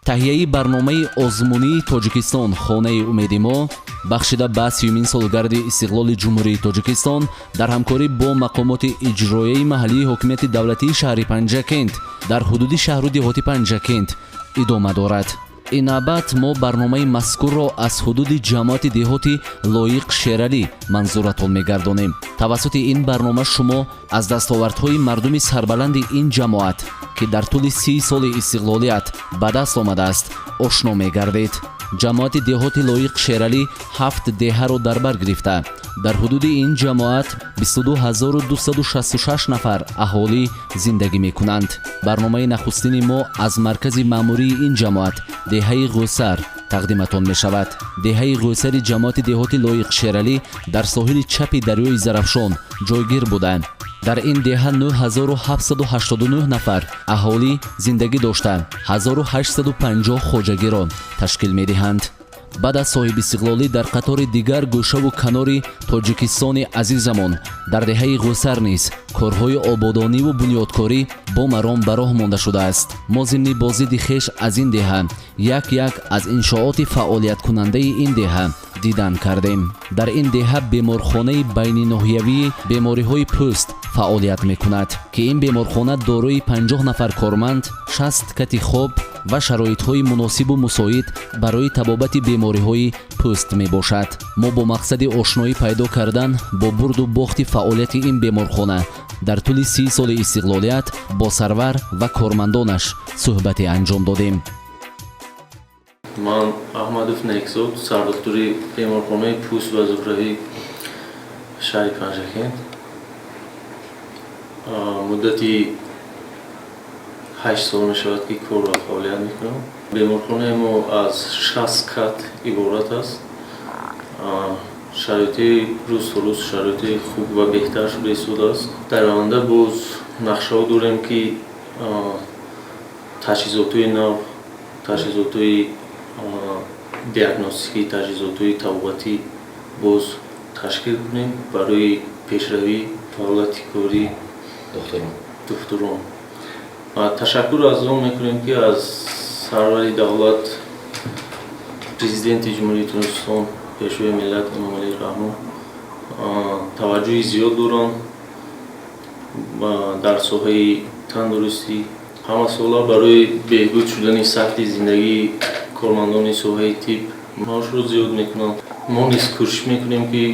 Таҳияи барномаи озмунии «Тоҷикистон — хонаи умеди мо», бахшида ба 30-юмин солгарди истиқлоли Ҷумҳурии Тоҷикистон, дар ҳамкорӣ бо мақомоти иҷроияи маҳаллии ҳокимияти давлатии шаҳри Панҷакент дар ҳудуди шаҳру деҳоти Панҷакент идома дорад. Ин навбат мо барномаи мазкурро аз ҳудуди ҷамоати деҳоти Лоиқ Шералӣ манзуратон мегардонем. Тавассути ин барнома шумо аз дастовардҳои мардуми сарбаланди ин ҷамоат, ки дар тӯли 30 соли истиқлолият ба даст омадааст, ошно мегардед. Ҷамоати деҳоти Лоиқ Шералӣ ҳафт деҳаро дар бар гирифта, дар ҳудуди ин ҷамоат 22 266 нафар аҳолӣ зиндагӣ мекунанд. Барномаи нахустини мо аз маркази маъмурии ин ҷамоат, деҳаи Ғӯсар, тақдиматон мешавад. Деҳаи Ғӯсари ҷамоати деҳоти Лоиқ Шералӣ дар соҳили чапи дарёи Зарафшон ҷойгир буда, дар ин деҳа 9789 нафар аҳолӣ зиндагӣ дошта, 1850 хоҷагиро ташкил медиҳанд. Баъд аз соҳибистиқлолӣ дар қатори дигар гӯшаву канори Тоҷикистони азизамон дар деҳаи Ғӯсар низ корҳои ободониву бунёдкорӣ бо маром ба роҳ монда шудааст. Мо зимни боздиди хеш аз ин деҳа як як аз иншооти фаъолияткунандаи ин деҳа дидан кардем. Дар ин деҳа беморхонаи байниноҳиявии бемориҳои пӯст фаъолият мекунад, ки ин беморхона дорои 50 нафар корманд, 60 кати хоб ва шароитҳои муносибу мусоид барои табобати бемориҳои пӯст мебошад. Мо бо мақсади ошноӣ пайдо кардан бо бурду бохти фаъолияти ин беморхона дар тӯли 30 соли истиқлолият бо сарвар ва кормандонаш суҳбате анҷом додем. Ман Аҳмадов Некзод, сардухтури беморхонаи пӯст ва зуҳравии шаҳри Панҷакент. Муддати 8 сол мешавад, ки кор ва фаъолият мекунам. Беморхонаи мо аз 60 кат иборат аст. Шароити рӯз то рӯз шароити хуб ва беҳтар шуда истодааст. Дар оянда боз нақшаҳо дорем, ки таҷҳизотҳои нав, таҷҳизотҳои диагностикӣ, таҷҳизотҳои табобатӣ боз ташкил кунем барои пешравии фаъолияти кории духтурон. Ташаккур аз он мекунем, ки аз сарвари давлат, Президенти Ҷумҳурии Тоҷикистон, Пешвои миллат Эмомалӣ Раҳмон таваҷҷӯҳи зиёд доранд дар соҳаи тандурустӣ. Ҳамасола барои беҳбуд шудани сатҳи зиндагии кормандони соҳаи тиб маошро зиёд мекунанд. Мо низ кӯшиш мекунем, ки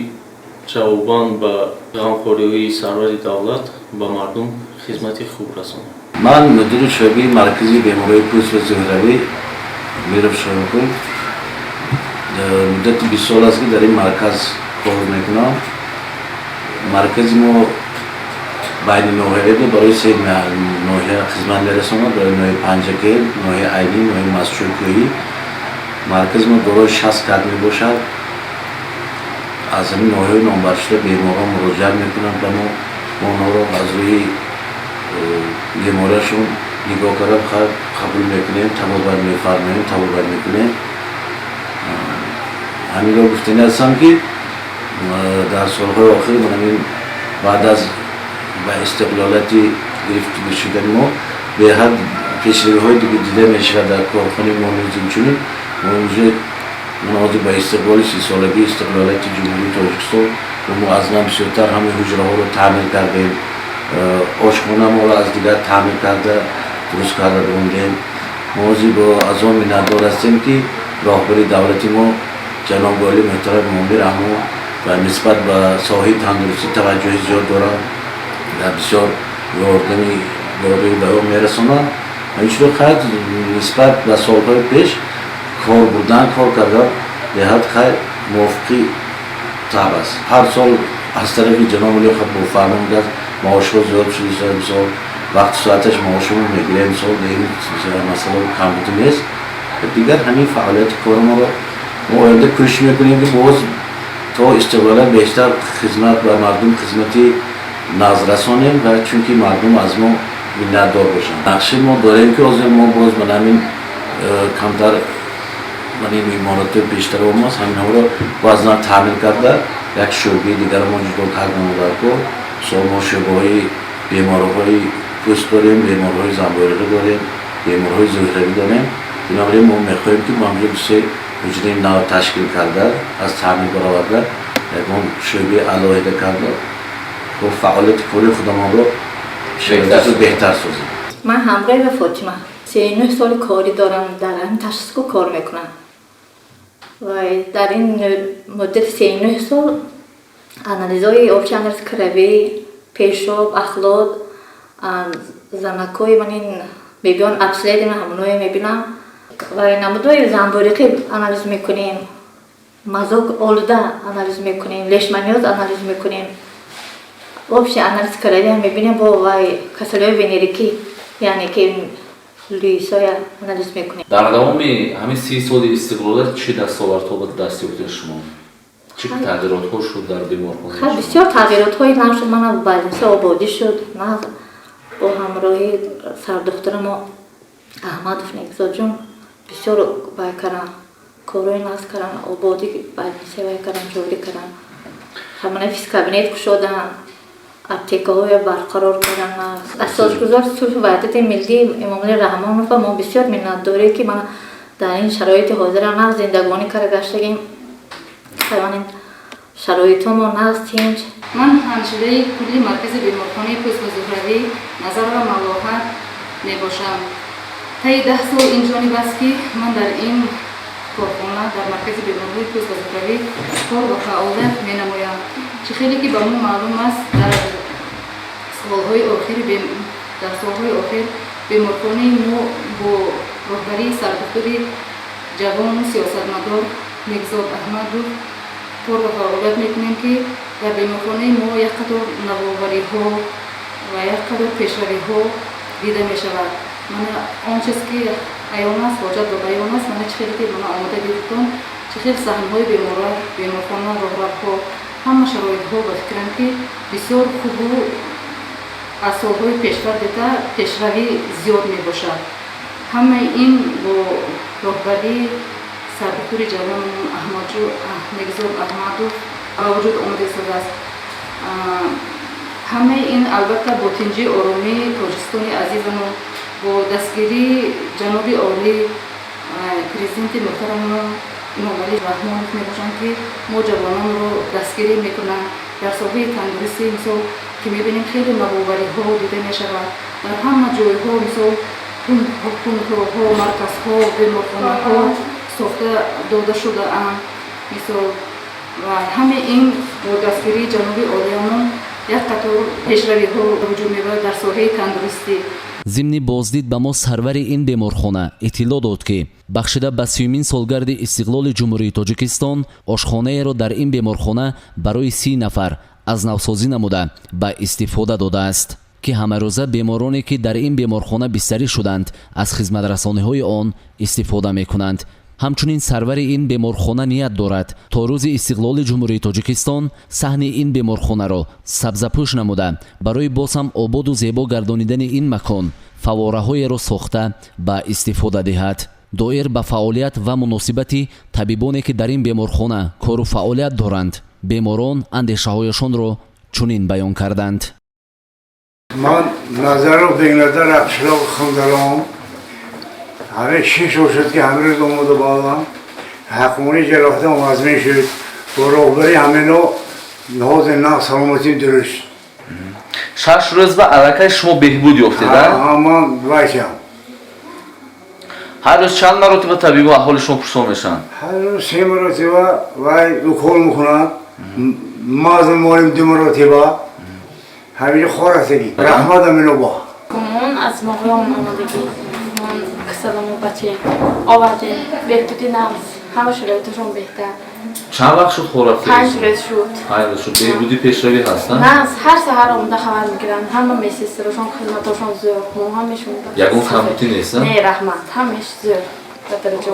ҷавобан ба ғамхориҳои сарвари давлат ба мардум хизмати хуб расонем. Ман мудири шӯъбаи марказии бемориҳои пӯст ва зуҳравӣ Миров Шоҳқул. Муддати 20 сол аст, ки дар ин марказ кор мекунам. Маркази мо байни ноҳияҳо буд, барои се ноҳия хизмат мерасонад: барои ноҳияи Панҷакент, ноҳияи Айнӣ, ноҳияи Мастчои. Маркази мо дорои 60 кат мебошад. Аз ҳамин ноҳияҳои номбаршуда беморон муроҷиат мекунанд ба мо. Мо онҳоро аз рӯи бемориашон нигоҳ карда, қабул мекунем, табобат мефармоем, табобат мекунем. Ҳаминро гуфтанӣ ҳастам, ки дар солҳои охир, ҳамин баъд аз ба истиқлолияти гирифта шудани мо, беҳад пешравиҳои дида мешавад дар корхонаи мо низ. Инчунин мо уже мунози ба истиқболи 30-солагии истиқлолияти Ҷумҳурии Тоҷикистон мо аз нав бисёртар ҳамаи ҳуҷраҳоро таъмир кардем, ошхона моро аз дигар таъмир карда, дуруст карда бундем. Мо ҳозир бо аз он миннатдор ҳастем, ки роҳбари давлати мо, ҷаноби олӣ муҳтарам Эмомалӣ Раҳмон, ва нисбат ба соҳаи тандурустӣ таваҷҷӯҳи зиёд доранд ва бисёр ёрдами дории ба ӯ мерасонанд. Инчунин хайр, нисбат ба солҳои пеш кор бурдан, кор кардан беҳад хайр, мувофиқи таб аст. Ҳар сол аз тарафи ҷаноби олӣ бо фармон газ маошҳо зиёд шуда, мисол, вақту соаташ маошҳомо мегирем. Мисол, ин масъала камбудӣ нест. Дигар ҳамин фаъолияти кори моро мо оянда кӯшиш мекунем, ки боз то истиқлолият бештар хизмат ба мардум, хизмати нағз расонем ва чунки мардум аз мо миннатдор бошанд. Нақшаи мо дорем, ки ҳозир мо боз ман ҳамин камтар ман ин иморатҳои пештара омаст, ҳаминҳоро баъзан таъмир карда, як шӯъбаи дигарро мо ҷудо кардем. Дар мисол, мо шӯъбаҳои бемориҳои пӯст дорем, бемориҳои занбӯриғӣ дорем, бемориҳои зуҳравӣ дорем. Бинобар ин мо мехоҳем, ки мо ҳамҷо се ҳуҷраи нав ташкил карда, аз таъмир бароварда, ягон шӯъбаи алоҳида карда, хуб фаъолияти кори худамонро беҳтар созем. Ман ҳамроҳи ба Фотима 39 соли корӣ дорам, дар ҳамин ташхисгоҳ кор мекунам ва дар ин муддати 39 сол анализҳои общий анализ крови, пешоб, ахлот, занакҳои ман ин мебиён обследование, ҳамоное мебинам ва намудҳои занбӯриқӣ анализ мекунем, мазок олуда анализ мекунем, лейшманиоз анализ мекунем, общий анализ крови мебинем, бо вай касалиҳои венерикӣ, яъне ки луисоя анализ мекунем. Дар давоми ҳамин 30 соли истиқлолият чӣ дастовардҳо ба даст ёфтед шумо? Чӣ тағйиротҳо шуд дар беморхона? Хай, бисёр тағйиротҳои нав шуд. Мана больница ободӣ шуд нав бо ҳамроҳии сардухтурамо Аҳмадов Некзодҷон бисёр вай кардан, корҳои нағз кардан, ободӣ больница вай кардан, ҷорӣ кардан. Ҳамана физкабинет кушодан, аптекаҳоя барқарор кардан. Асосгузори сулҳу ваҳдати миллӣ Эмомалӣ Раҳмонов мо бисёр миннатдорӣ, ки мана дар ин шароити ҳозира нағз зиндагонӣ карда гаштагем. Шароитҳомо нағз, тинҷ. Ман ҳамшираи кулли маркази беморхонаи пӯст ва зуҳравӣ Назарова Малоҳат мебошам. Таи 10 сол ин ҷониб аст, ки ман дар ин корхона, дар маркази беморҳои пӯст ва зуҳравӣ кор ва фаъолият менамоям. Чӣ хеле ки ба мо маълум аст, дар солҳои охир беморхонаи мо бо роҳбарии сардухтури ҷавону сиёсатмадор Некзод Аҳмадов кор ва фаъолият мекунем, ки дар беморхонаи мо як қатор навовариҳо ва як қатор пешравиҳо дида мешавад. Мана он чиз ки аён аст, ҳоҷат ба баён аст. Мана чӣ хеле ки мана омода дидитон, чӣ хел саҳнҳои беморхона, роҳравҳо, ҳама шароитҳо, ба фикрам, ки бисёр хубу аз солҳои пештар дида пешравӣ зиёд мебошад. Ҳамаи ин бо роҳбарии сардухтури ҷавонмон Аҳмаджу Некзод Аҳмадов ба вуҷуд омада истодааст. Ҳамаи ин, албатта, бо тинҷии оромии Тоҷикистони азизамон, бо дастгирии ҷаноби олӣ, президенти муҳтарамон Эмомалӣ Раҳмонов мебошанд, ки мо ҷавононро дастгирӣ мекунанд дар соҳаи тандурустӣ. Мисол, ки мебинем, хеле навовариҳо дида мешавад дар ҳама ҷойҳо, мисол, пунктҳо, марказҳо, беморхонаҳо сохта дода шудаанд. Мисол, ва ҳамаи ин бо дастгирии ҷаноби олиямон як қатор пешравиҳо ба вуҷуд меояд дар соҳаи тандурустӣ. Зимни боздид ба мо сарвари ин беморхона иттилоъ дод, ки бахшида ба 30-умин солгарди истиқлоли Ҷумҳурии Тоҷикистон ошхонаеро дар ин беморхона барои 30 нафар аз навсозӣ намуда ба истифода додааст, ки ҳамарӯза бемороне, ки дар ин беморхона бистарӣ шуданд, аз хизматрасониҳои он истифода мекунанд. Ҳамчунин сарвари ин беморхона ният дорад, то рӯзи истиқлоли Ҷумҳурии Тоҷикистон саҳни ин беморхонаро сабзапӯш намуда, барои боз ҳам ободу зебо гардонидани ин макон фаввораҳоеро сохта ба истифода диҳад. Доир ба фаъолият ва муносибати табибоне, ки дар ин беморхона кору фаъолият доранд, беморон андешаҳояшонро чунин баён карданд. Ман Назаров Бегназар, қишлоқи Хундаром. Ҳамин 6 рӯз шуд, ки ҳамин рӯз омода болам. Ҳаққони ҷароҳатам вазмин шуд. Бо роҳбари ҳамино ҳозир на саломатим дуруст. 6 рӯз ба аллакай шумо беҳбуд ёфтед, а? Ман вайшам. Ҳар рӯз чанд маротиба табибо аҳволи шумо пурсон мешаванд? Ҳар рӯз се маротиба вай укол мекунад. Мазм молим ду маротиба. Ҳамин хорастагӣ. Раҳмат амино бо. Мон аз Моғиён омадагӣ. Мон касаламо баче овардем. Беҳбуди нағз. Ҳама шароиташон беҳтар. Чанд вақт шуд хор рафта? 5 рӯз шуд. 5 рӯз шуд. Беҳбудӣ, пешравӣ ҳаст, а? Нағз, ҳар саҳар омада хабар мегиранд. Ҳама медсестрашон хизматошон зӯр. Мо ҳамешон. Ягон камбудӣ нест, а? Не, раҳмат. Ҳамеш зӯр. Ба дараҷа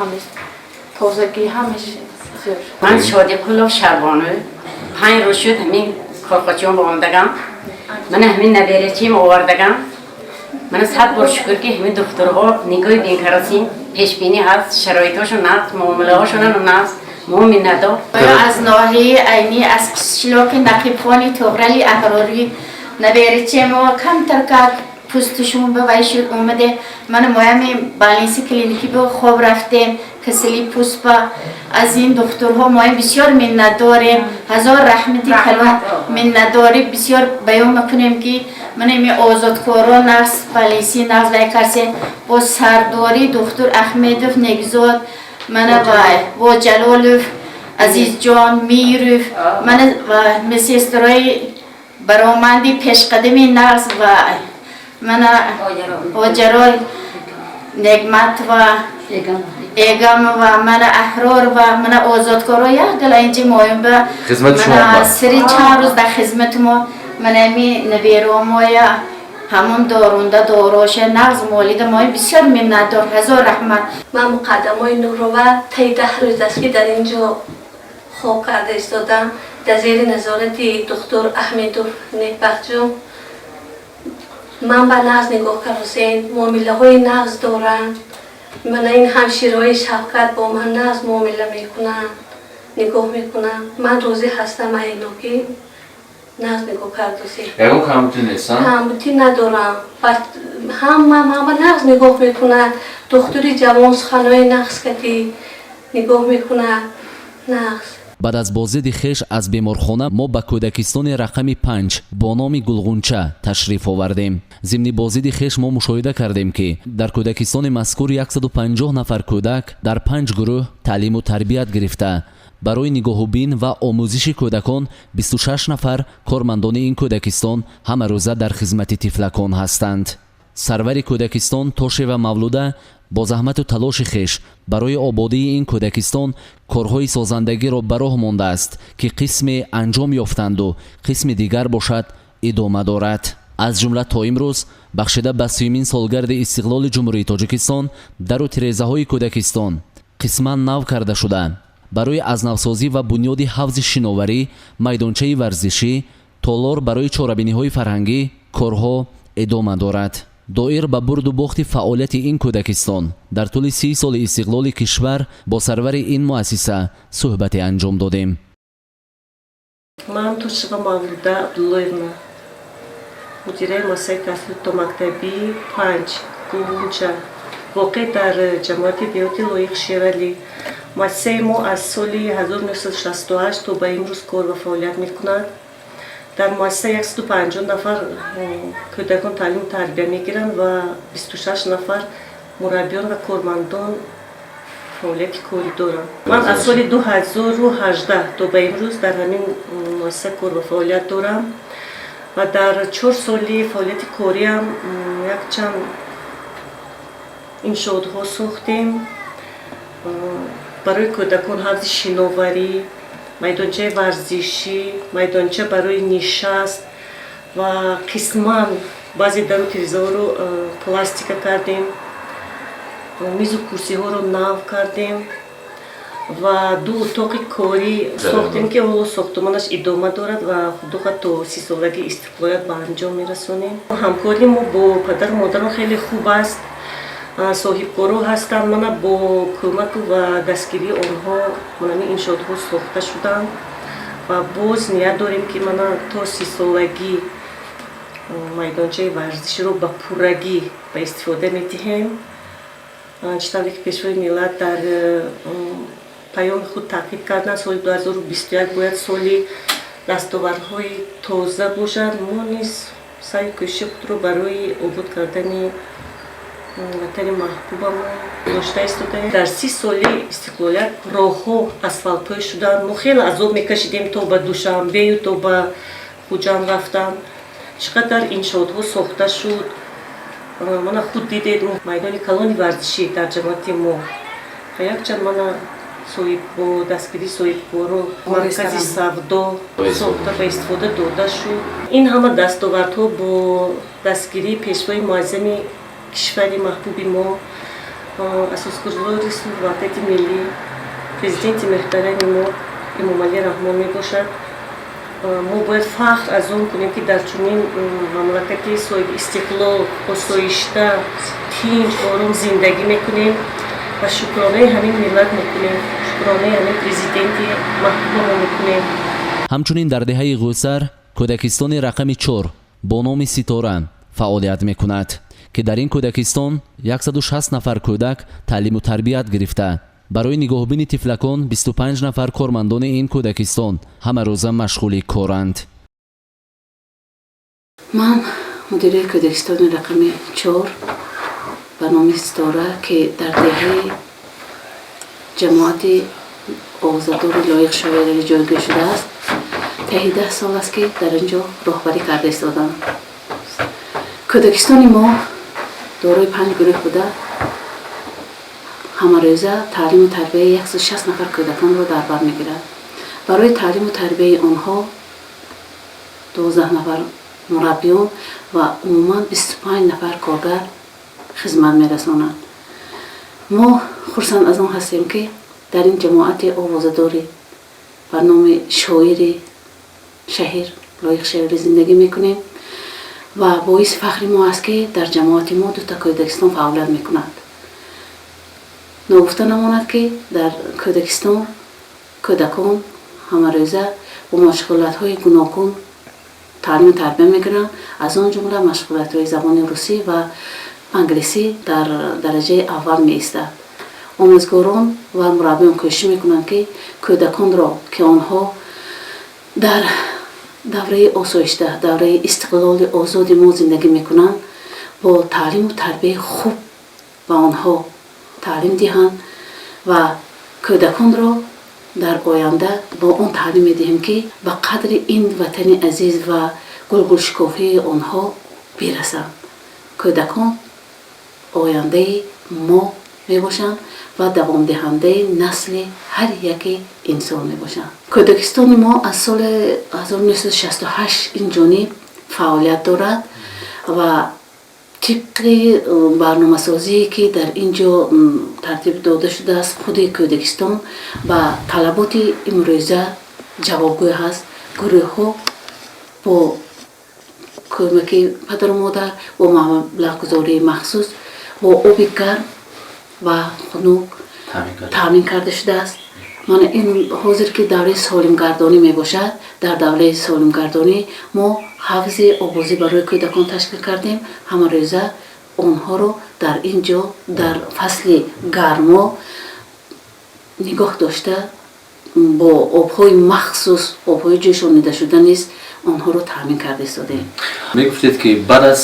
ҳамеш тозагӣ, ҳамеш зӯр. Ман Шодиқулов Шарбону, 5 рӯз шуд ҳамин корхочиён ба омадагам. Мана ҳамин наберачием овардагам. Мана сад бор шукр, ки ҳамин духтурҳо нигоҳи бинкарасин, пешбинӣ ҳаст, шароитҳошон нағз, муомилаҳошонам нағз. Мо миннатдор. Аз ноҳияи Айнӣ, аз қишлоқи Нақибхони Тоғрали Аҳрорӣ, наберачемо камтар как Пӯстушон ба вай шуд, омаде. Мана моями больница и клиники бо хоб рафтем, касали пӯст ба. Аз ин духтурҳо моям бисёр миннатдорем, ҳазор раҳмати калон, миннатдорӣ бисёр баён мекунем, ки мана ими озодкоро нағз, больница и нағз вай карсе, бо сардорӣ духтур Ахмедов Негзод, мана вай бо Ҷалолов Азизҷон Миров, мана медсестрои бароманди пешқадами нағз ва мана Оҷарой Негматова, Эгамова, мана Аҳророва, мана озодкоро як гала инҷи моюмба сири чанд рӯз дар хизмати мо, манами наберомоя ҳамон дорунда дороша нағз молида, мои бисёр миннатдор, ҳазор раҳмат. Ман Муқаддамои Нурова, таи 10 рӯз аст, ки дар ин ҷо хоб карда истодам, дар зери назорати духтур Аҳмедов Некбахтҷон. Ман ба нағз нигоҳ кардосен, муомилаҳои нағз доранд. Мана ин ҳамшираҳои шафқат бо ман нағз муомила мекунанд, нигоҳ мекунанд. Ман розӣ ҳастам айно, ки нағз нигоҳ кардосем. Ягон камбутӣ нестан? Камбутӣ надорам, ҳама нағз нигоҳ мекунад. Духтури ҷавон суханои нағз катӣ нигоҳ мекунад, нағз. Баъд аз боздиди хеш аз беморхона мо ба кӯдакистони рақами 5 бо номи Гулғунча ташриф овардем. Зимни боздиди хеш мо мушоҳида кардем, ки дар кӯдакистони мазкур 150 нафар кӯдак дар панҷ гурӯҳ таълиму тарбият гирифта, барои нигоҳубин ва омӯзиши кӯдакон 26 нафар кормандони ин кӯдакистон ҳамарӯза дар хизмати тифлакон ҳастанд. Сарвари кӯдакистон Тошева Мавлуда бо заҳмату талоши хеш барои ободии ин кӯдакистон корҳои созандагиро ба роҳ мондааст, ки қисме анҷом ёфтанду қисми дигар бошад, идома дорад. Аз ҷумла то имрӯз, бахшида ба сюмин солгарди истиқлоли Ҷумҳурии Тоҷикистон, дару тирезаҳои кӯдакистон қисман нав карда шуда, барои азнавсозӣ ва бунёди ҳавзи шиноварӣ, майдончаи варзишӣ, толор барои чорабиниҳои фарҳангӣ корҳо идома дорад. Доир ба бурду бохти фаъолияти ин кӯдакистон дар тӯли 30 соли истиқлоли кишвар бо сарвари ин муассиса суҳбате анҷом додем. Ман Тушева Мавлуда Абдуллоевна, мудираи муассисаи таҳсилоти томактабии 5 Гулғунча, воқеъ дар ҷамоати деҳоти Лоиқ Шералӣ. Муассисаи мо аз соли 1968 то ба имрӯз кор ва фаъолият мекунад. Дар муассиса 150 нафар кӯдакон таълиму тарбия мегиранд ва 26 нафар мураббиён ва кормандон фаъолияти корӣ доранд. Ман аз соли 2018 то ба имрӯз дар ҳамин муассиса кор ва фаъолият дорам ва дар 4 соли фаъолияти кориам якчанд иншоотҳо сохтем барои кӯдакон: ҳавзи шиноварӣ, майдончаи варзишӣ, майдонча барои нишаст ва қисман баъзе дару тирезаҳоро пластика кардем, мизу курсиҳоро нав кардем ва ду утоқи корӣ сохтем, ки ҳоло сохтумонаш идома дорад ва худоха то 30-солагии истиқлолият ба анҷом мерасонем. Ҳамкории мо бо падару модарон хеле хуб аст, соҳибкоро ҳастанд. Мана бо кӯмаку ва дастгирии онҳо манами иншоотҳо сохта шуданд ва боз ният дорем, ки мана то 30-солагӣ майдончаи варзиширо ба пуррагӣ ба истифода медиҳем. Чӣ тавре ки Пешвои миллат дар паёми худ таъкид карданд, соли 2021 бояд соли дастовардҳои тоза бошад. Мо низ саъю кӯшиши худро барои обод кардани ватани маҳбубамон дошта истодаем. Дар 30 соли истиқлолият роҳҳо асфалтпӯй шуданд. Мо хеле азоб мекашидем то ба Душанбею то ба Хуҷанд рафтан. Чӣ қадар иншоотҳо сохта шуд, мана худ дидед. Майдони калони варзишӣ дар ҷамоати мо якчанд, мана бо дастгирии соҳибкоро маркази савдо сохта ба истифода дода шуд. Ин ҳама дастовардҳо бо дастгирии Пешвои муаззами кишвари маҳбуби мо, асосгузори сулҳу ваҳдати миллӣ, Президенти муҳтарами мо Эмомалӣ Раҳмон мебошад. Мо бояд фахр аз он кунем, ки дар чунин мамлакати соҳиби истиқлол, осоишта, тинҷ, ором зиндагӣ мекунем ва шукронаи ҳамин миллат мекунем, шукронаи ҳамин президенти маҳбубамо мекунем. Ҳамчунин дар деҳаи Ғӯсар кӯдакистони рақами 4 бо номи Ситора. Фаъолият мекунад, ки дар ин кӯдакистон 160 нафар кӯдак таълиму тарбият гирифта, барои нигоҳубини тифлакон 25 нафар кормандони ин кӯдакистон ҳамарӯза машғули коранд. Ман мудири кӯдакистони рақами 4 ба номи Ситора, ки дар деҳаи ҷамоати овозадори Лоиқ Шоиралӣ ҷойгир шудааст, таҳи 10 сол аст, ки дар ин ҷо роҳбарӣ карда истодам. Кӯдакистони мо дорои панҷ гурӯҳ буда, ҳамарӯза таълиму тарбияи 160 нафар кӯдаконро дар бар мегирад. Барои таълиму тарбияи онҳо 12 нафар мураббиён ва умуман 25 нафар коргар хизмат мерасонанд. Мо хурсанд аз он ҳастем, ки дар ин ҷамоати овозадорӣ ба номи шоири шаҳир Лоиқ Шералӣ зиндагӣ мекунем ва боиси фахри мо аст, ки дар ҷамоати мо дута кӯдакистон фаъолият мекунад. Ногуфта намонад, ки дар кӯдакистон кӯдакон ҳамарӯза бо машғулиятҳои гуногун таълиму тарбия мегиранд. Аз он ҷумла машғулиятҳои забони русӣ ва англисӣ дар дараҷаи аввал меистад. Омӯзгорон ва мураббиён кӯшиш мекунанд, ки кӯдаконро, ки онҳо дар давраи осоишта, давраи истиқлоли озоди мо зиндагӣ мекунанд, бо таълиму тарбияи хуб ба онҳо таълим диҳанд ва кӯдаконро дар оянда бо он таълим медиҳем, ки ба қадри ин ватани азиз ва гулгулшукуфии онҳо бирасанд. Кӯдакон ояндаи мо мебошанд ва давомдиҳандаи насли ҳар яке инсон мебошанд. Кӯдакистони мо аз соли 1968 ин ҷониб фаъолият дорад ва тибқи барномасозие, ки дар ин ҷо тартиб дода шудааст, худи кӯдакистон ба талаботи имрӯза ҷавобгӯ ҳаст. Гурӯҳҳо бо кӯмаки падару модар, бо маблағгузории махсус, бо оби гарм ва хунук таъмин карда шудааст. Мана ин ҳозир, ки давраи солимгардонӣ мебошад, дар давраи солимгардонӣ мо ҳавзи обозӣ барои кӯдакон ташкил кардем. Ҳамарӯза онҳоро дар ин ҷо дар фасли гармо нигоҳ дошта, бо обҳои махсус, обҳои ҷӯшонидашуда низ онҳоро таъмин карда истодаем. Мегуфтед, ки баъд аз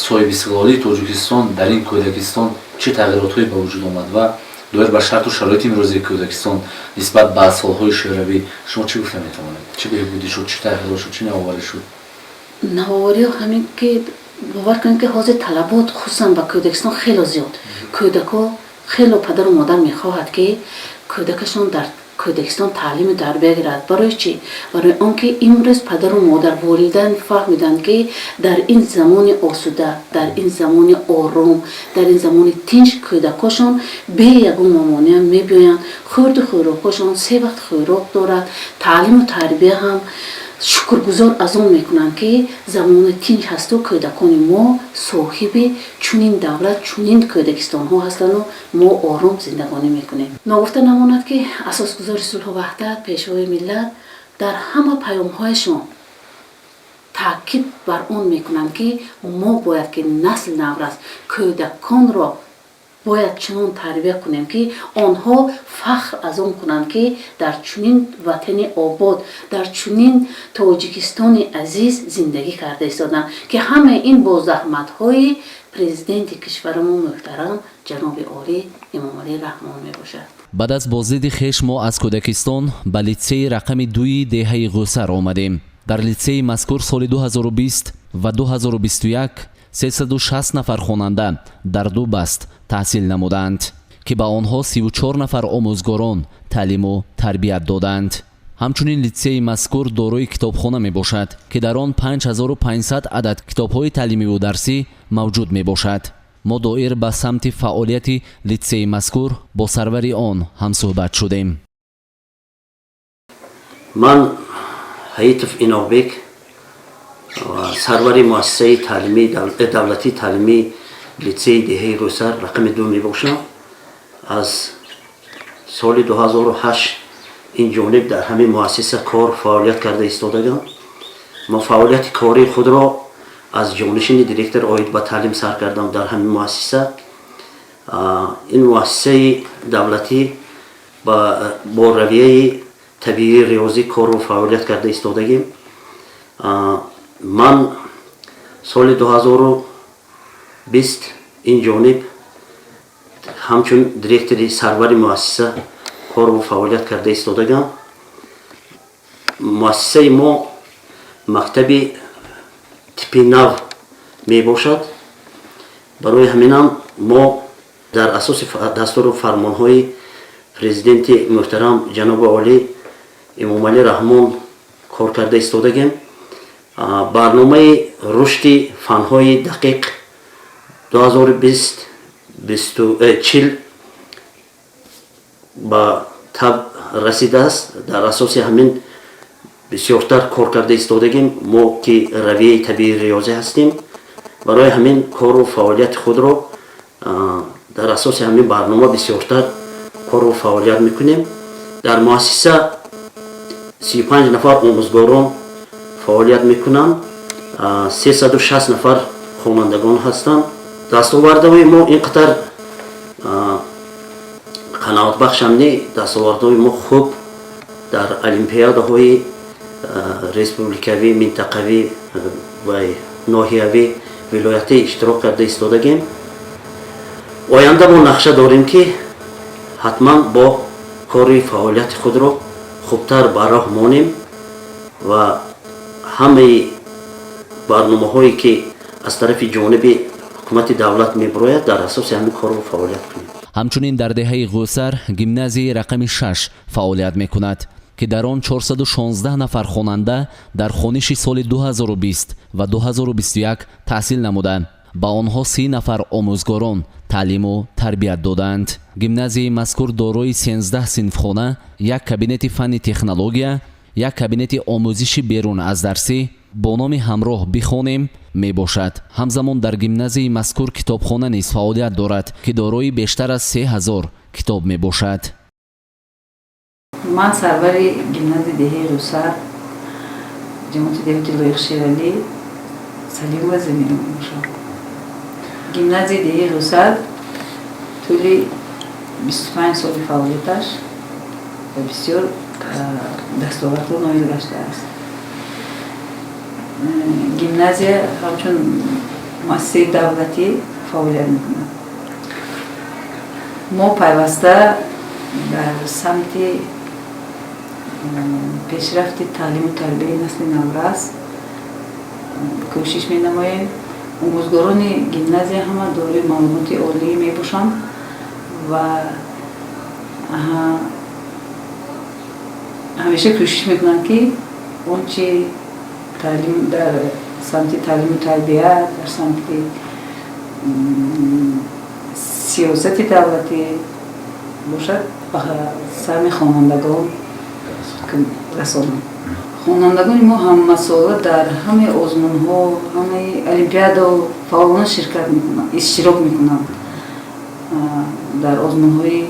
соҳибистиқлолии Тоҷикистон дар ин кӯдакистон чӣ тағйиротҳое ба вуҷуд омад ва доир ба шарту шароити имрӯзии кӯдакистон нисбат ба солҳои шӯравӣ шумо чӣ гуфта метавонед? Чӣ беҳбудӣ шуд, чӣ тағйирот шуд, чӣ навоварӣ шуд? Навовариҳо ҳамин ки, бовар кунед, ки ҳозир талабот, хусусан ба кӯдакистон, хело зиёд. Кӯдако хело, падару модар мехоҳад, ки кӯдакашон дар кӯдакистон таълиму тарбия гирад. Барои чӣ? Барои он ки имрӯз падару модар, волидайн фаҳмиданд, ки дар ин замони осуда, дар ин замони ором, дар ин замони тинҷ кӯдакошон бе ягон мамоният мебиёянд. Хӯрду хӯрокҳошон се вақт хӯрок дорад, таълиму тарбия ҳам. Шукргузор аз он мекунанд, ки замони тинҷ ҳасту кӯдакони мо соҳиби чунин давлат, чунин кӯдакистонҳо ҳастанду мо ором зиндагонӣ мекунем. Ногуфта намонад, ки асосгузори сулҳу ваҳдат, Пешвои миллат дар ҳама паёмҳояшон таъкид бар он мекунанд, ки мо бояд ки насли наврас, кӯдаконро бояд чунон тарбия кунем, ки онҳо фахр аз он кунанд, ки дар чунин ватани обод, дар чунин Тоҷикистони азиз зиндагӣ карда истоданд, ки ҳамаи ин бо заҳматҳои Президенти кишварамон муҳтарам ҷаноби олӣ Эмомалӣ Раҳмон мебошад. Баъд аз боздиди хеш мо аз кӯдакистон ба литсеи рақами 2-и деҳаи Ғӯсар омадем. Дар литсеи мазкур соли 2020 ва 2021 360 нафар хонанда дар ду баст таҳсил намуданд, ки ба онҳо 34 нафар омӯзгорон таълиму тарбият доданд. Ҳамчунин литсеи мазкур дорои китобхона мебошад, ки дар он 5500 адад китобҳои таълимиву дарсӣ мавҷуд мебошад. Мо доир ба самти фаъолияти литсеи мазкур бо сарвари он ҳамсӯҳбат шудем. Ман Ҳаитов Иноқбек, сарвари муассисаи давлатии таълимии литсеи деҳаи Ғӯсар рақами 2 мебошам. Аз соли 2008 ин ҷониб дар ҳамин муассиса кор фаъолият карда истодагам. Мо фаъолияти кории худро Аз ҷонишини директор оид ба таълим сар кардам дар ҳамин муассиса. Ин муассисаи давлатӣ бо равияи табиии риёзӣ кору фаъолият карда истодагим. Ман соли 2020 ин ҷониб ҳамчун директори сарвари муассиса кору фаъолият карда истодагам. Муассисаи мо мактаби типи нав мебошад. Барои ҳаминам мо дар асоси дастуру фармонҳои президенти муҳтарам ҷаноби олӣ Эмомалӣ Раҳмон кор карда истодагем. Барномаи рушди фанҳои дақиқ 2020 40 ба таб расидааст. Дар асоси ҳамин бисёртар кор карда истодагем. Мо ки равияи табиии риёзӣ ҳастем, барои ҳамин кору фаъолияти худро дар асоси ҳамин барнома бисёртар кору фаъолият мекунем. Дар муассиса 35 нафар омӯзгорон фаъолият мекунанд, 360 нафар хонандагон ҳастанд. Дастовардаҳои мо ин қадар қаноатбахшам не. Дастовардҳои мо хуб дар олимпиадаҳои республикавӣ, минтақавӣ ва ноҳиявӣ, вилоятӣ иштирок карда истодагем. Оянда мо нақша дорем, ки ҳатман бо кори фаъолияти худро хубтар ба роҳ монем ва ҳамаи барномаҳое, ки аз тарафи ҷониби ҳукумати давлат мебирояд, дар асоси ҳамин корро фаъолият кунем. Ҳамчунин дар деҳаи Ғӯсар гимназияи рақами 6 фаъолият мекунад, ки дар он 416 нафар хонанда дар хониши соли 2020 ва 2021 таҳсил намуда, ба онҳо 30 нафар омӯзгорон таълиму тарбият додаанд. Гимназияи мазкур дорои 13 синфхона, як кабинети фанни технология, як кабинети омӯзиши берун аз дарсӣ бо номи «Ҳамроҳ бихонем» мебошад. Ҳамзамон дар гимназияи мазкур китобхона низ фаъолият дорад, ки дорои бештар аз 3000 китоб мебошад. Ман сарвари гимназияи деҳаи Рӯсар, ҷамоати деҳоти Лоиқ Шералӣ, Салимова Замира мебошам. Гимназияи деҳаи Рӯсар тӯли 25 соли фаъолияташ ба бисёр дастовардҳо ноил гаштааст. Гимназия ҳамчун муассисаи давлатӣ фаъолият мекунад. Мо пайваста дар самти пешрафти таълиму тарбияи насли наврас кӯшиш менамоем. Омӯзгорони гимназия ҳама дорои маълумоти олӣ мебошанд ва ҳамеша кӯшиш мекунанд, ки он чи таълим дар самти таълиму тарбия, дар самти сиёсати давлатӣ бошад, ба саҳми хонандагон расонанд. Хонандагони мо ҳамасола дар ҳамаи озмунҳо, ҳамаи олимпиадао фаъолона ширкат мекунанд, иштирок мекунанд. Дар озмунҳои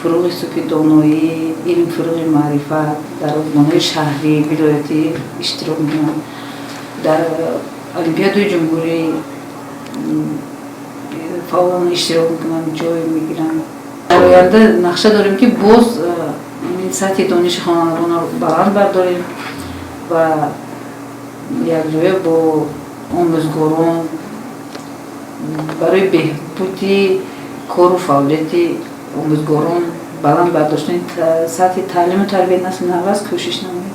«Фурӯғи субҳи доноӣ», «Илм фурӯғи маърифат», дар озмунҳои шаҳрӣ, вилоятӣ иштирок мекунанд, дар олимпиадаи ҷумҳурӣ фаъолона иштирок мекунанд, ҷой мегиранд. Дар оянда нақша дорем, ки боз сатҳи дониши хонандагонро баланд бардорем ва якҷоя бо омӯзгорон барои беҳбуди кору фаъолияти омӯзгорон, баланд бардоштани сатҳи таълиму тарбияи насли наврас кӯшиш намоем.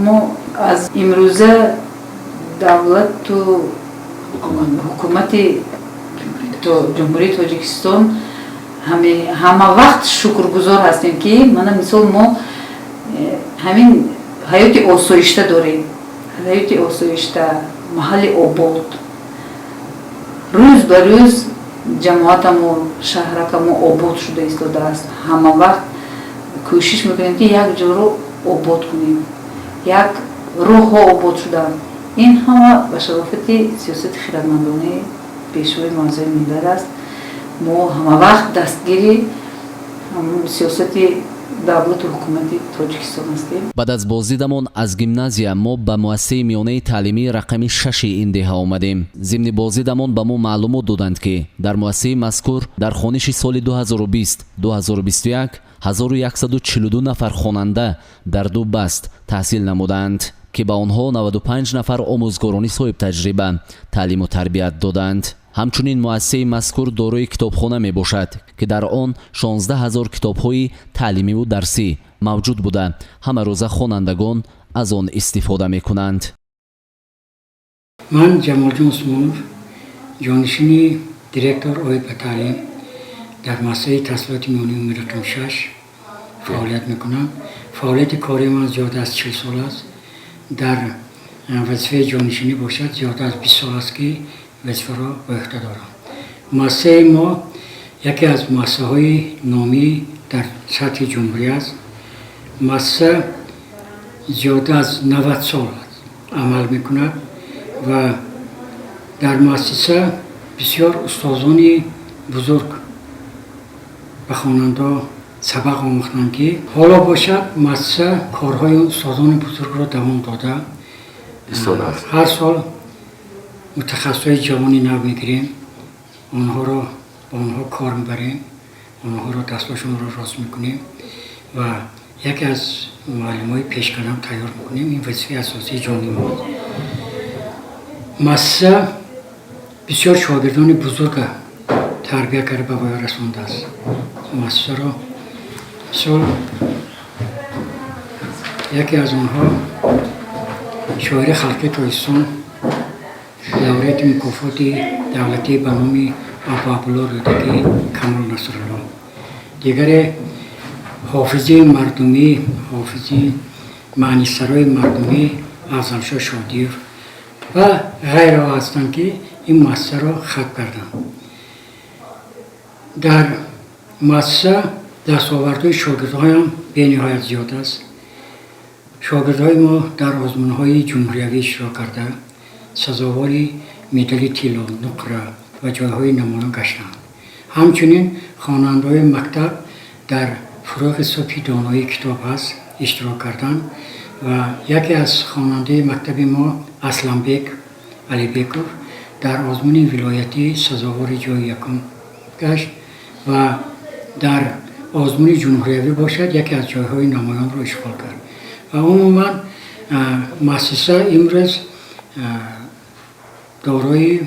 Мо аз имрӯза давлату ҳукумати Ҷумҳурии Тоҷикистон ҳама вақт шукргузор ҳастем, ки мана мисол мо ҳамин ҳаёти осоишта дорем, ҳаёти осоишта, маҳалли обод. Рӯз ба рӯз ҷамоатамо, шаҳракамо обод шуда истодааст. Ҳама вақт кӯшиш мекунем, ки як ҷоро обод кунем, як роҳҳо обод шуданд. Ин ҳама ба шарофати сиёсати хирадмандонаи Пешвои муаззами миллат аст. Мо ҳама вақт дастгири сиёсати Давлату ҳукумати Тоҷикистон ҳастем. Баъд аз боздидамон аз гимназия мо ба муассисаи миёнаи таълимии рақами шаши ин деҳа омадем. Зимни боздидамон ба мо маълумот доданд, ки дар муассисаи мазкур дар хониши соли 2020 2021 1142 нафар хонанда дар ду баст таҳсил намуданд, ки ба онҳо 95 нафар омӯзгорони соҳибтаҷриба таълиму тарбият доданд. Ҳамчунин муассисаи мазкур дорои китобхона мебошад, ки дар он 16 ҳазор китобҳои таълимиву дарсӣ мавҷуд буда, ҳамарӯза хонандагон аз он истифода мекунанд. Ман Ҷамолҷон Усмонов, ҷонишини директор оид ба таълим дар муассисаи таҳсилоти миёнаи умумии рақами 6 фаъолият мекунам. Фаъолияти кории ман зиёда аз 40 сол аст. Дар вазифаи ҷонишинӣ бошад, зиёда аз 20 сол аст, ки вазифаро ба ӯҳда дорам. Муассисаи мо яке аз муассисаҳои номӣ дар сатҳи ҷумҳурӣ аст. Муассиса зиёда аз 90 сол амал мекунад ва дар муассиса бисёр устозони бузург ба хонандаҳо сабақ омӯхтанд, ки ҳоло бошад, муассиса корҳои устозони бузургро давом дода, ҳар сол мутахассисои ҷавони нав мегирем, онҳоро ба онҳо кор мебарем, онҳоро дастҳошонро рост мекунем ва яке аз муаллимҳои пешқадам тайёр мекунем. Ин вазифаи асосии ҷонии мост. Муассиса бисёр шогирдони бузурга тарбия карда, ба воя расондааст муассисаро. Мисол, яке аз онҳо шоири халқи Тоҷикистон, лауреати мукофоти давлатӣ ба номи Абуабдулло Рӯдакӣ Камол Насрулло, дигаре ҳофизи мардумӣ, ҳофизи маънисарои мардумӣ Афзалшо Шодиев ва ғайраҳо ҳастанд, ки ин муассисаро хатм карданд. Дар муассиса дастовардҳои шогирдҳоям бениҳоят зиёд аст. Шогирдҳои мо дар озмунҳои ҷумҳуриявӣ иштирок карда, сазовори медали тилло, нуқра ва ҷойҳои намоён гаштанд. Ҳамчунин хонандаҳои мактаб дар «Фурӯғи субҳи доноӣ» китоб ҳаст, иштирок карданд ва яке аз хонандаи мактаби мо Асланбек Алибеков дар озмуни вилоятӣ сазовори ҷои якум гашт ва дар озмуни ҷумҳуриявӣ бошад, яке аз ҷойҳои намоёнро ишғол кард. Ва умуман муассиса имрӯз дорои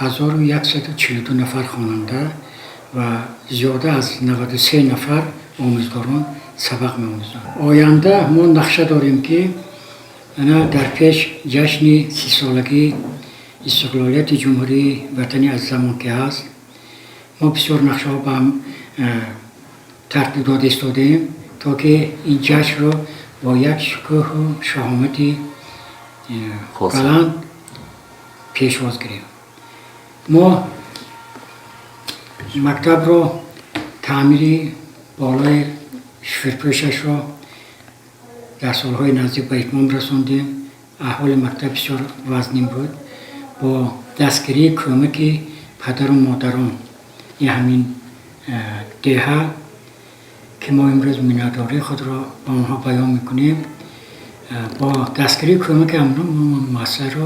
1142 нафар хонанда ва зиёда аз 93 нафар омӯзгорон сабақ меомӯзанд. Оянда мо нақша дорем, ки ана дар пеш ҷашни 30-солагии истиқлолияти ҷумҳурии ватани азизамон ки ҳаст, мо бисёр нақшаҳо ба ҳам тартиб дода истодаем, то ки ин ҷашнро бо як шукӯҳу шаҳомати баланд пешвоз гирем. Мо мактабро таъмири болои шиферпӯшашро дар солҳои наздик ба итмом расондем. Аҳволи мактаб бисёр вазнин буд. Бо дастгирии кӯмаки падару модарон ин ҳамин деҳа, ки мо имрӯз миннатдории худро ба онҳо баён мекунем, бо дастгирии кӯмаки ҳамонҳо мо муассисаро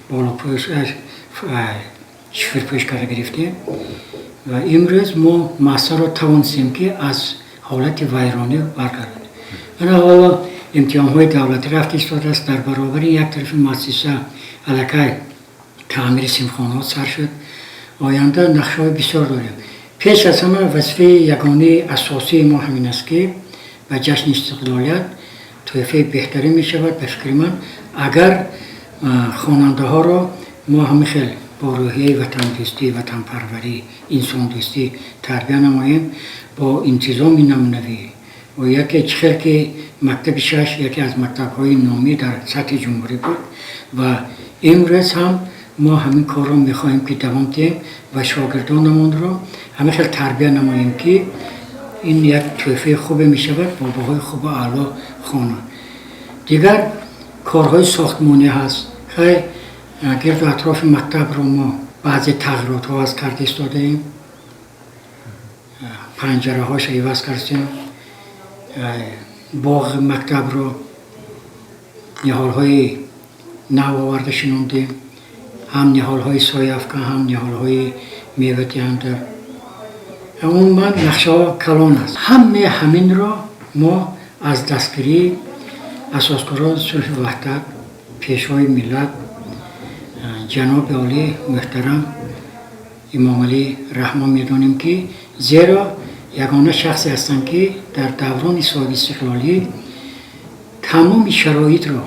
болопӯш, шиферпӯш карда гирифтем ва имрӯз мо муассисаро тавонистем, ки аз ҳолати вайронӣ баргардонем. Ана ҳоло имтиҳонҳои давлатӣ рафта истодааст. Дар баробари як тарафи муассиса аллакай таъмири синфхонаҳо сар шуд. Оянда нақшаҳои бисёр дорем. Пеш аз ҳама вазифаи ягонаи асосии мо ҳамин аст, ки ба ҷашни истиқлолият тӯҳфаи беҳтарин мешавад, ба фикри ман, агар хонандаҳоро мо ҳамин хел бо рӯҳияи ватандӯстӣ, ватанпарварӣ, инсондӯстӣ тарбия намоем, бо интизоми намунавӣ ва яке чӣ хел ки мактаби шаш яке аз мактабҳои номӣ дар сатҳи ҷумҳурӣ буд ва имрӯз ҳам мо ҳамин корро мехоҳем, ки давом диҳем ва шогирдонамонро ҳамин хел тарбия намоем, ки ин як тӯҳфаи хубе мешавад, бо баҳои хубу аъло хонанд. Дигар корҳои сохтмонӣ ҳаст. Хай, гирду атрофи мактабро мо баъзе тағйиротҳо аз карда истодаем, панҷараҳоша иваз кардем. Боғи мактабро ниҳолҳои нав оварда шинондем, ҳам ниҳолҳои сояафкан, ҳам ниҳолҳои мевадиҳанда. Умуман нақшаҳо калон аст. Ҳамаи ҳаминро мо аз дастгирии асосгузорони сулҳу ваҳдат, пешвои миллат, ҷаноби олӣ муҳтарам Имомалӣ Раҳмон медонем, ки зеро ягона шахсе ҳастанд, ки дар даврони соҳибистиқлолӣ тамоми шароитро,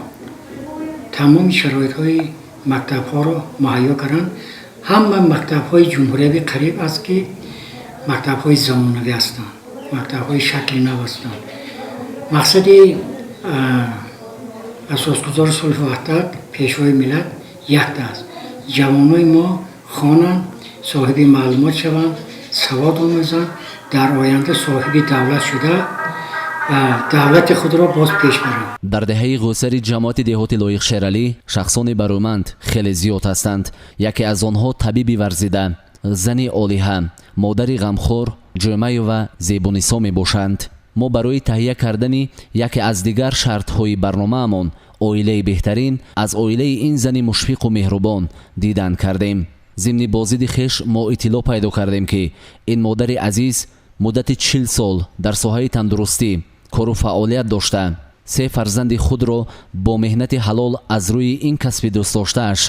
тамоми шароитҳои мактабҳоро муҳайё карданд. Ҳама мактабҳои ҷумҳуриявӣ қариб аст, ки мактабҳои замонавӣ ҳастанд, мактабҳои шакли нав ҳастанд. Мақсади асосгузори сулҳу ваҳдат, пешвои миллат якта аст: ҷавонони мо хонанд, соҳиби маълумот шаванд, савод омӯзанд, дар оянда соҳиби давлат шуда ва давлати худро боз пеш баранд. Дар деҳаи Ғӯсари ҷамоати деҳоти Лоиқ Шералӣ шахсони барӯманд хеле зиёд ҳастанд. Яке аз онҳо табиби варзида, зани олиҳа, модари ғамхор Ҷӯмаева Зебунисо мебошанд. Мо барои таҳия кардани яке аз дигар шартҳои барномаамон, оилаи беҳтарин, аз оилаи ин зани мушфиқу меҳрубон дидан кардем. Зимни боздиди хеш мо иттилоъ пайдо кардем, ки ин модари азиз муддати 40 сол дар соҳаи тандурустӣ кору фаъолият дошта, се фарзанди худро бо меҳнати ҳалол аз рӯи ин касби дӯстдоштааш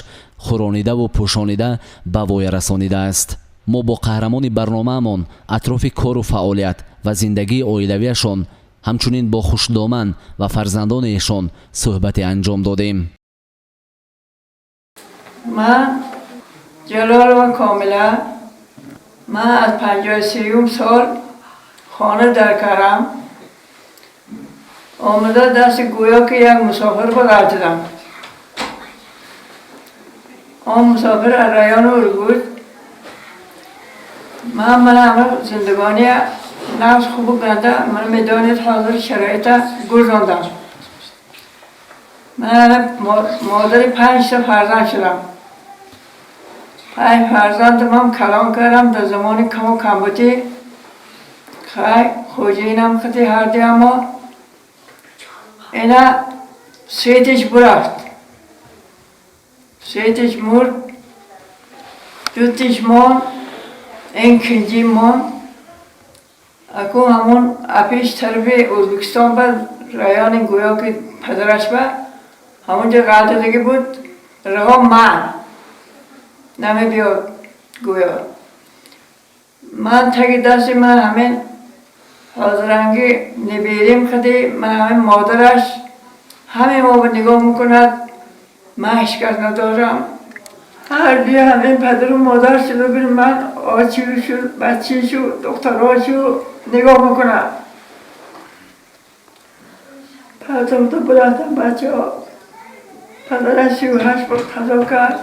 хӯронидаву пӯшонида ба воя расонидааст. Мо бо қаҳрамони барномаамон атрофи кору фаъолият ва зиндагии оилавиашон, ҳамчунин бо хушдоман ва фарзандони эшон суҳбате анҷом додем. Ман Ҷалолова Комила. Ман аз 53-юм сол хона дар кардам, омада дасти гӯё ки як мусофир ғалтидам. Он мусофир аз райони Ургут. Ман ҳама зиндагония нафс хубу ганда ман медонед, ҳозир шароита гузондам. Ман модари панҷта фарзанд шудам. Панҷ фарзандамам калон кардам дар замони каму камбудӣ. Хай, хоҷаинам хати ҳардуямо ина сетиш бурафт, сетиш мурд, дутиш монд, ин кинҷӣ монд. Аку ҳамон апиш тарафи Ӯзбекистон ба райони гӯё ки падараш ба ҳамонҷо ғалтидагӣ буд. Раҳо ман намебиёд гӯё. Ман таги дасти ман ҳамин ҳозирангӣ неберим хади ман ҳамин модараш ҳамин мо нигоҳ мекунад. Ман ҳеҷ кас надорам. Ҳар дуи ҳамин падару модар шуда бир ман очишу, бачишу, духтарошу нигоҳ мекунам. Партовда бурафтам бачаҳо. Падараш 38 бор қазо кард.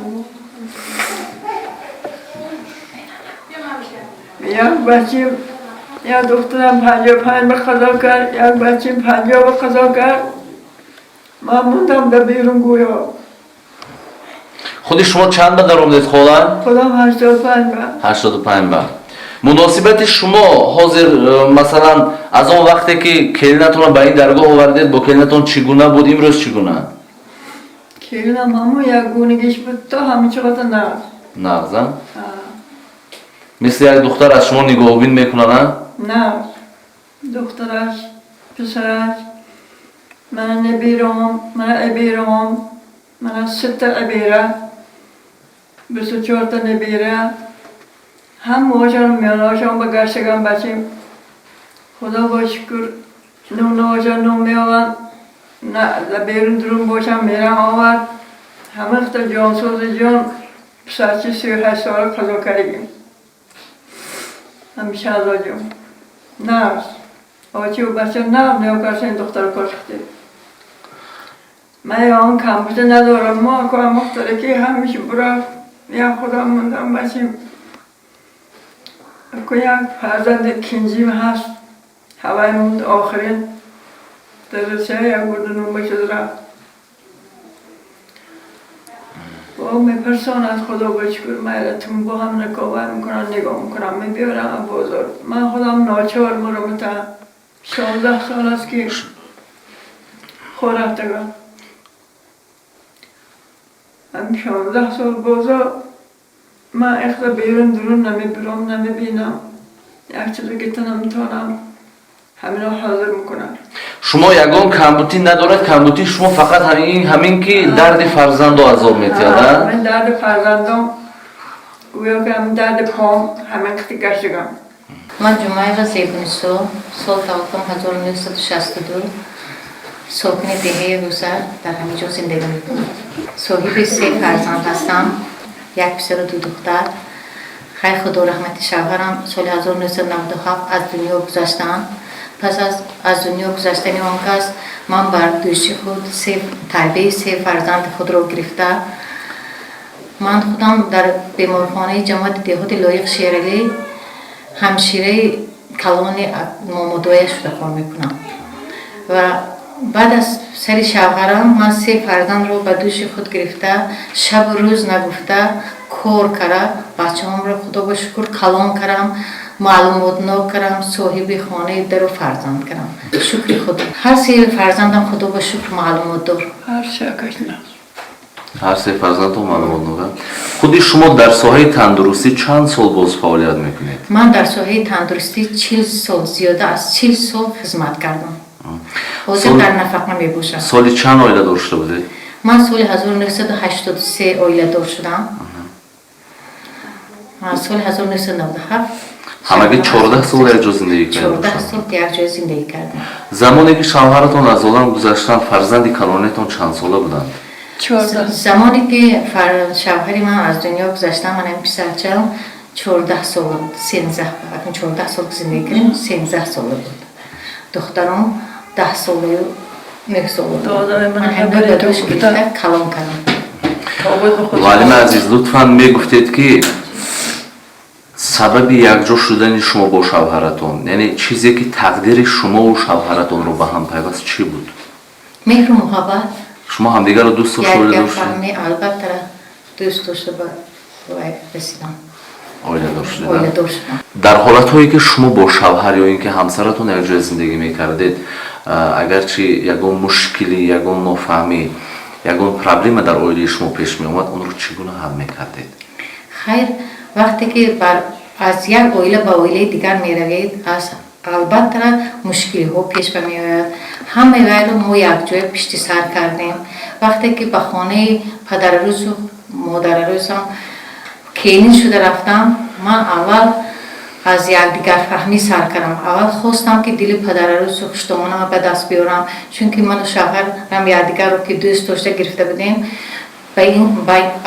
Як бачим, як духтарам 55 бор қазо кард, як бачим 50 бор қазо кард. Ман мондам дар берун гӯё. Худи шумо чанд ба даромадед, хола? Худам 85 ба. 85 ба. Муносибати шумо ҳозир, масалан, аз он вақте ки келинатонро ба ин даргоҳ овардед, бо келинатон чӣ гуна буд, имрӯз чӣ гуна? Келинам ҳамон якгунагиш буд то ҳамин чиқата нағз. Нағз, а? Мисли як духтар аз шумо нигоҳубин мекунад, а? Нағз. Духтараш, писараш, мана небиром, мана абиром, мана сета абира, 24-та небира. Ҳамаошон миёнаошон ба гаштаган бачим. Худо бо шукр, нун нун меованд, дар берун дурун бошам мерам овард. Ҳама хата ҷонсози ҷон писарчи 38 сола қазо кардагим. Ҳами Шаҳзоҷон. Нағз. Очиву бача нағз нигоҳ кардем, духтару кошихте. Ман он камбуда надорам. Мо ако ҳамохтаре ки ҳамиш бурафт, як худам мондам бачим. Ако як фарзанди кинҷим ҳаст, ҳавай монд охирин. Дар Русия як бурда нумба шуд рафт. Бо мепурсон аз Худо ба шукр, ман бо ҳам накова мекунам, нигоҳ мекунам, мебиёрам аз бозор. Ман худам ночор муромата. 16 сол аст ки хор рафтагам. Ҳамин 16 сол бозо ман ихта берун дурун намебиром, намебинам. Як чизо гирифта наметавонам. Ҳамино ҳозир мекунам. Шумо ягон камбутӣ надорад, камбутии шумо фақат ҳамин ки дарди фарзанду азоб метиҳад. Ман дарди фарзандом, гӯё ки ҳамин дарди пом ҳамин қити гаштагам. Ман Ҷумаева Зебунисо, сол таваллудам 1962, сокини деҳаи Рӯсар, дар ҳамин ҷо зиндагӣ мекунам. Соҳиби се фарзанд ҳастам, як писару ду духтар. Хайр, худо раҳмати, шавҳарам соли 1997 аз дунё гузаштанд. Пас аз дунё гузаштани он кас ман бар дӯши худ тарбияи се фарзанди худро гирифта, ман худам дар беморхонаи ҷамоати деҳоти Лоиқ Шералӣ ҳамшираи калони момодоя шуда кор мекунам. Ва баъд аз сари шавҳарам ман се фарзандро ба дӯши худ гирифта, шабу рӯз нагуфта кор кара, бачаҳомро, худо ба шукр, калон карам, маълумотнок карам, соҳиби хонаи дару фарзанд карам. Шукри худо, ҳар се фарзандам, худо ба шукр, маълумотдор. Ҳар се фарзандтон маълумотнок. Худи шумо дар соҳаи тандурустӣ чанд сол боз фаъолият мекунед? Ман дар соҳаи тандурустӣ 40 сол, зиёда аз 40 сол хизмат кардам. Ҳозир дар нафақа мебошам. Соли чанд оиладор шуда будед? Ман соли 1983 оиладор шудам. Соли 1997. Ҳамагӣ 14 сол якҷо зиндагӣ кардед? 14 сол якҷоя зиндагӣ кардем. Замоне ки шавҳаратон аз олам гузаштанд, фарзанди калонетон чанд сола буданд? Замоне ки шавҳари ман аз дунё гузаштан, манам писарчам 14 сола буд, 13, 14 сол зиндагӣ кардем, 13 сола буд. Духтаром 10 солаю 9 сола буд. Ман ҳамин ба дӯш гирифта калон кардам. Муаллими азиз, лутфан мегуфтед, ки сабаби якҷо шудани шумо бо шавҳаратон, яъне чизе ки тақдири шумову шавҳаратонро ба ҳам пайваст, чӣ буд? Меҳру муҳаббат. Шумо ҳамдигарро дӯст дошта? Якфаҳмӣ, албатта, дӯст дошта ба расидам. Оиладор шудед? Оиладор шудам. Дар ҳолатҳое ки шумо бо шавҳар ё ин ки ҳамсаратон якҷоя зиндагӣ мекардед, агарчи ягон мушкилӣ, ягон нофаҳмӣ, ягон проблема дар оилаи шумо пеш меомад, онро чӣ гуна ҳал мекардед? Хайр, вақте ки аз як оила ба оилаи дигар меравед, аз албатта мушкилиҳо пеш ба меояд. Ҳамаи вайро мо якҷоя пишти сар кардем. Вақте ки ба хонаи падарарӯзу модарарӯзам келин шуда рафтам, ман аввал аз якдигарфаҳмӣ сар кардам. Аввал хостам, ки дили падарарӯзу хуштомонама ба даст биёрам, чунки ману шавҳарам якдигарро ки дӯст дошта гирифта будем,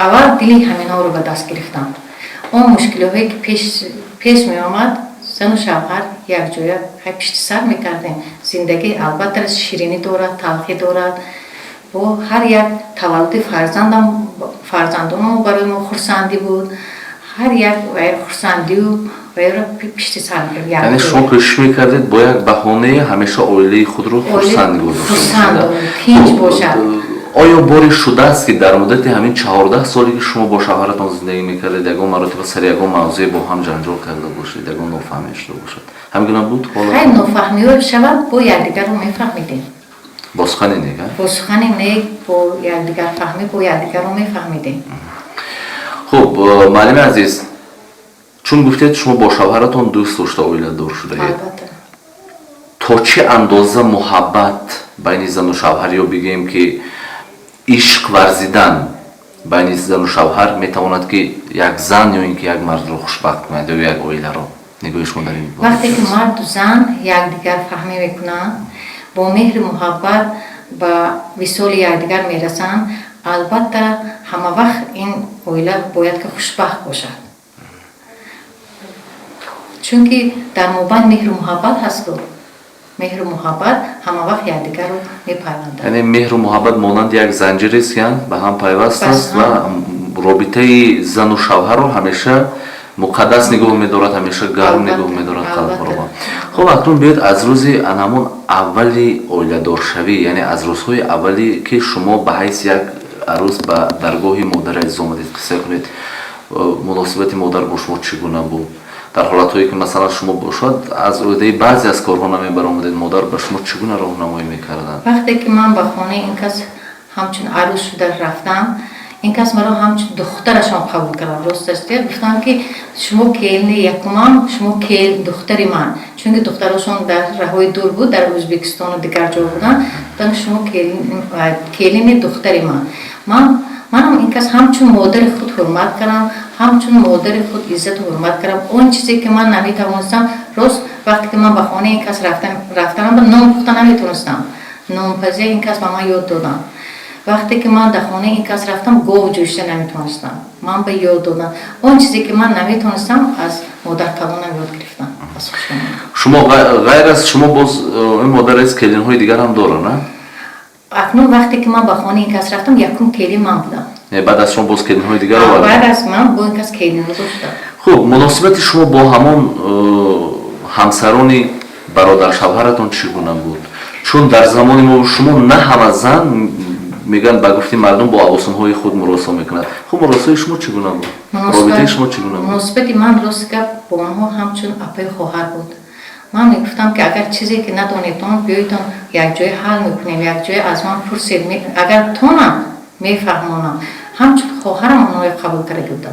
аввал дили ҳаминҳоро ба даст гирифтам. Он мушкилиҳое ки пеш меомад, зану шавҳар якҷоя пишти сар мекардем. Зиндагӣ, албатта, ширинӣ дорад, талхӣ дорад. Бо ҳар як таваллуди фарзандам, фарзандонмо барои мо хурсандӣ буд. Ҳар як хурсандию вайро пишти сар мекардем. Яъне шумо кӯшиш мекардед бо як баҳонае ҳамеша оилаи худро хурсанд нигоҳ дошта? Хурсанд, тинҷ бошад. Оё боре шудааст, ки дар муддати ҳамин 14 соле ки шумо бо шавҳаратон зиндагӣ мекардед, ягон маротиба сари ягон мавзӯе бо ҳам ҷанҷол карда бошед, ягон нофаҳмӣ шуда бошад? Ҳамин гуна буд ҳолат? Хайр, нофаҳмиҳо шавад, бо якдигарро мефаҳмидем. Бо сухани нек? Бо сухани нек, бо якдигарфаҳмӣ, бо якдигарро мефаҳмидем. Хуб, муаллими азиз, чун гуфтед, шумо бо шавҳаратон дӯст дошта оиладор шудаед, то чӣ андоза муҳаббат байни зану шавҳар ё бигӯем ки ишқ варзидан байни зану шавҳар метавонад ки як зан ё ин ки як мардро хушбахт кунад ё як оиларо? Нигоҳи шумо дар ин? Вақте ки марду зан якдигар фаҳмӣ мекунанд, бо меҳри муҳаббат ба висоли якдигар мерасанд, албатта, ҳама вақт ин оила бояд ки хушбахт бошад, чунки дар мобайн меҳру муҳаббат ҳасту меҳру муҳаббат ҳама вақт якдигарро мепайвандад. Яъне меҳру муҳаббат монанди як занҷирест, ки ба ҳам пайваст аст ва робитаи зану шавҳарро ҳамеша муқаддас нигоҳ медорад, ҳамеша гарм нигоҳ медорад қалбҳоро. Хуб, акнун биёед аз рӯзи анҳамон аввали оиладоршавӣ, яъне аз рӯзҳои аввале ки шумо ба ҳайси як арӯс ба даргоҳи модари азиз омадед, қисса кунед. Муносибати модар бо шумо чӣ гуна буд? Дар ҳолатҳое ки масалан шумо бошад аз ӯҳдаи баъзе аз корҳо намебаромадед, модар ба шумо чӣ гуна роҳнамоӣ мекарданд? Вақте ки ман ба хонаи ин кас ҳамчун арӯс шуда рафтам, ин кас маро ҳамчун духтарашон қабул карданд. Рост аст, гуфтанд ки шумо келини якумам, шумо кел духтари ман, чунки духтарошон дар раҳои дур буд, дар Ӯзбекистону дигар ҷо буданд. Гуфтанд ки шумо келини духтари ман. Манам ин кас ҳамчун модари худ ҳурмат кардам, ҳамчун модари худ иззату ҳурмат кардам. Он чизе ки ман наметавонистам, рост, вақте ки ман ба хонаи ин кас рафтанам, нон пухта наметавонистам, нонпазия ин кас ба ман ёд доданд. Вақте ки ман дар хонаи ин кас рафтам, гов ҷӯшида наметавонистам, ман ба ёд додам. Он чизе ки ман наметавонистам, аз модаркалонам ёд гирифтам, аз Шумо ғайр аз шумо боз ин модар аз келинҳои дигар ҳам дорад, на? Акнун вақте ки ман ба хонаи ин кас рафтам, якум келин ман будам. Баъд аз шумо боз келинҳои дигар? Баъд аз ман бо ин кас келинҳо доштам. Хуб, муносибати шумо бо ҳамон ҳамсарони бародаршавҳаратон чӣ гуна буд? Чун дар замони мо шумо на ҳама зан, мегӯянд, ба гуфти мардум, бо авосонҳои худ муросо мекунад. Хуб, муросои шумо чӣ гуна буд, робитаи шумо чӣ гуна буд? Муносибати ман, рост гап, бо онҳо ҳамчун апаи хоҳар буд. Ман мегуфтам ки агар чизе ки надонедон, биёедон, якҷоя ҳал мекунем, якҷоя аз ман пурсед, агар тонам, мефаҳмонам. Ҳамчун хоҳарам онҳоро қабул карда будам.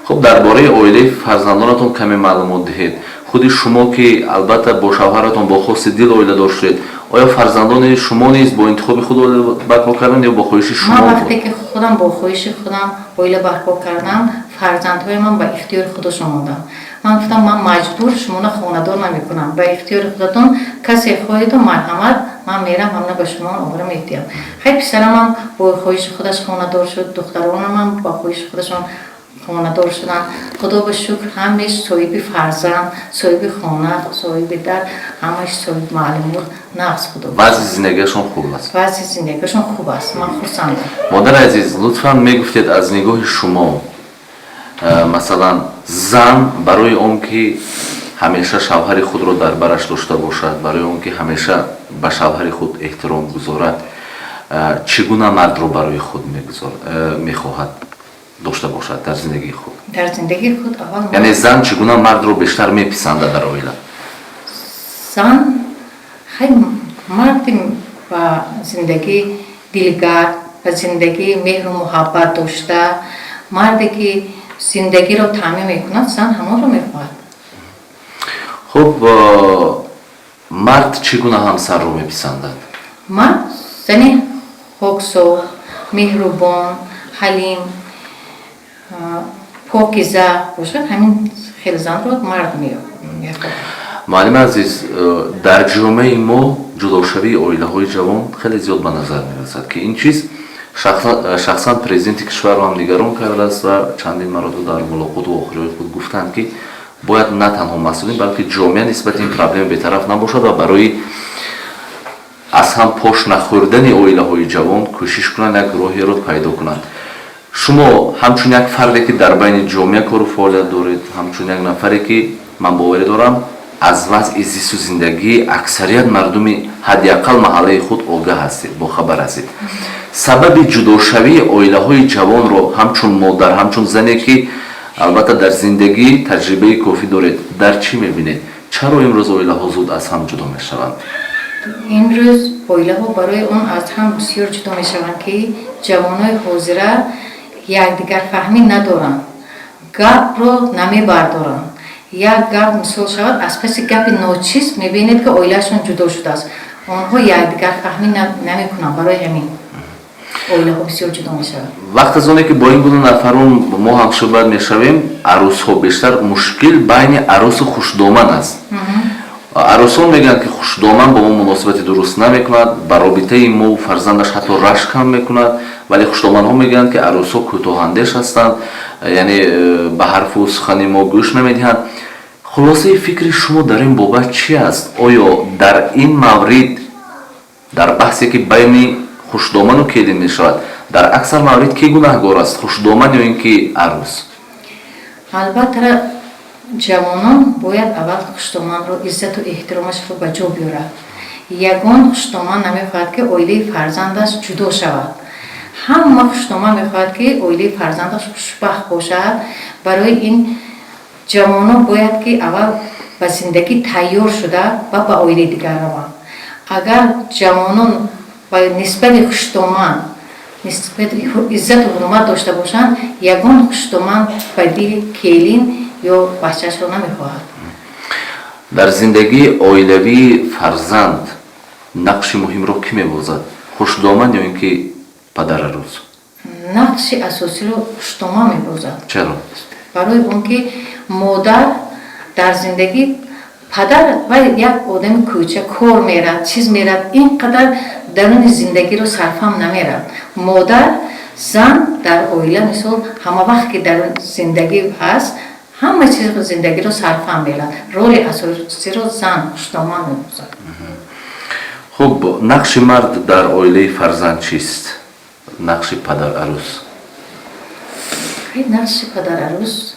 Хуб, дар бораи оилаи фарзандонатон каме маълумот диҳед. Худи шумо ки албатта бо шавҳаратон бо хости дил оиладор шудед, оё фарзандони шумо низ бо интихоби худ оила барпо карданд ё бо хоҳиши шумо? Ман вақте ки худам бо хоҳиши худам оила барпо кардам, фарзандҳои ман ба ихтиёри худашон монданд. Ман гуфтам, ман маҷбур шуморо хонадор намекунам, ба ихтиёри худатон, касе хоҳеду, марҳамат, ман мерам, ҳамна ба шумо овара медиҳам. Хай, писарамам бо хоҳиши худаш хонадор шуд, духтаронамам бо хоҳиши худашон хонадор шуданд. Худо ба шукр, ҳамеш соҳиби фарзанд, соҳиби хона, соҳиби дар, ҳамаш соҳиби маълумот, нағз, худо. Вазъи зиндагиашон хуб аст? Вазъи зиндагиашон хуб аст, ман хурсандам. Модари азиз, лутфан мегуфтед, аз нигоҳи шумо, масалан, зан барои он ки ҳамеша шавҳари худро дар бараш дошта бошад, барои он ки ҳамеша ба шавҳари худ эҳтиром гузорад, чӣ гуна мардро барои худ мехоҳад дошта бошад дар зиндагии худ? Дар зиндагии худ аввал Яъне зан чӣ гуна мардро бештар меписандад дар оила? Зан хай марди ба зиндагӣ дилгард, ба зиндагӣ меҳру муҳаббат дошта, марде ки зиндагиро таъмин мекунад, зан ҳамонро мехоҳад. Хуб, мард чӣ гуна ҳамсарро меписандад? Мард зани хоксор, меҳрубон, ҳалим, покиза бошад, ҳамин хел занро мард мехоҳад. Муаллими азиз, дар ҷомеаи мо ҷудошавии оилаҳои ҷавон хеле зиёд ба назар мерасад, ки ин чиз шахсан президенти кишварро ҳам нигарон кардааст ва чандин маротиба дар мулоқоту охириҳои худ гуфтанд, ки бояд на танҳо масъулин, балки ҷомеа нисбати ин проблема бетараф набошад ва барои аз ҳам пош нахӯрдани оилаҳои ҷавон кӯшиш кунанд, як роҳеро пайдо кунанд. Шумо ҳамчун як фарде ки дар байни ҷомеа кору фаъолият доред, ҳамчун як нафаре ки ман боварӣ дорам, аз вазъи зисту зиндагии аксарият мардуми ҳадди ақал маҳаллаи худ огаҳ ҳастед, бохабар ҳастед, сабаби ҷудошавии оилаҳои ҷавонро ҳамчун модар, ҳамчун зане ки албатта дар зиндагӣ таҷрибаи кофӣ доред, дар чӣ мебинед? Чаро имрӯз оилаҳо зуд аз ҳам ҷудо мешаванд? Имрӯз оилаҳо барои он аз ҳам бисёр ҷудо мешаванд, ки ҷавонои ҳозира якдигарфаҳмӣ надоранд, гапро намебардоранд. Як гап мисол шавад, аз паси гапи ночиз мебинед, ки оилаашон ҷудо шудааст. Онҳо якдигарфаҳмӣ намекунанд, барои ҳамин оилаҳо бисёр ҷудо мешаванд. Вақт аз оне ки бо ин гуна нафарон мо ҳамсӯҳбат мешавем, арӯсҳо бештар, мушкил байни арӯсу хушдоман аст. Арӯсон мегӯянд, ки хушдоман бо мо муносибати дуруст намекунад, ба робитаи мо фарзандаш ҳатто рашк ҳам мекунад, вале хушдоманҳо мегӯянд, ки арӯсҳо кӯтоҳандеш ҳастанд, яъне ба ҳарфу сухани мо гӯш намедиҳанд. Хулосаи фикри шумо дар ин бобат чӣ аст? Оё дар ин маврид, дар баҳсе ки байни хушдоману келин мешавад, дар аксар маврид кӣ гунаҳгор аст, хушдоман ё ин ки арӯс? Албатта, ҷавонон бояд аввал хушдоманро иззату эҳтиромашро ба ҷо биёрад. Ягон хушдоман намехоҳад, ки оилаи фарзандаш ҷудо шавад. Ҳама хушдоман мехоҳад, ки оилаи фарзандаш хушбахт бошад. Барои ин Ҷавонон бояд ки аввал ба зиндагӣ тайёр шуда ва ба оилаи дигар раванд. Агар ҷавонон ба нисбати хуштоман нисбати иззату ҳурмат дошта бошанд, ягон хуштоман ба дили келин ё бачаашро намехоҳад. Дар зиндагии оилавии фарзанд нақши муҳимро кӣ мебозад, хушдоман ё ин ки падарарӯз? Нақши асосиро хуштоман мебозад. Чаро? Барои он ки модар дар зиндагӣ, падар вай як одами кӯча, кор мерад, чиз мерад, ин қадар даруни зиндагиро сарфам намерад. Модар, зан дар оила, мисол, ҳама вақт ки дар зиндагӣ ҳаст, ҳама чиз зиндагиро сарфам мерад. Роли асосиро зан, хуштоман мебозад. Хуб, нақши мард дар оилаи фарзанд чист, нақши падарарӯз? Нақши падарарӯз,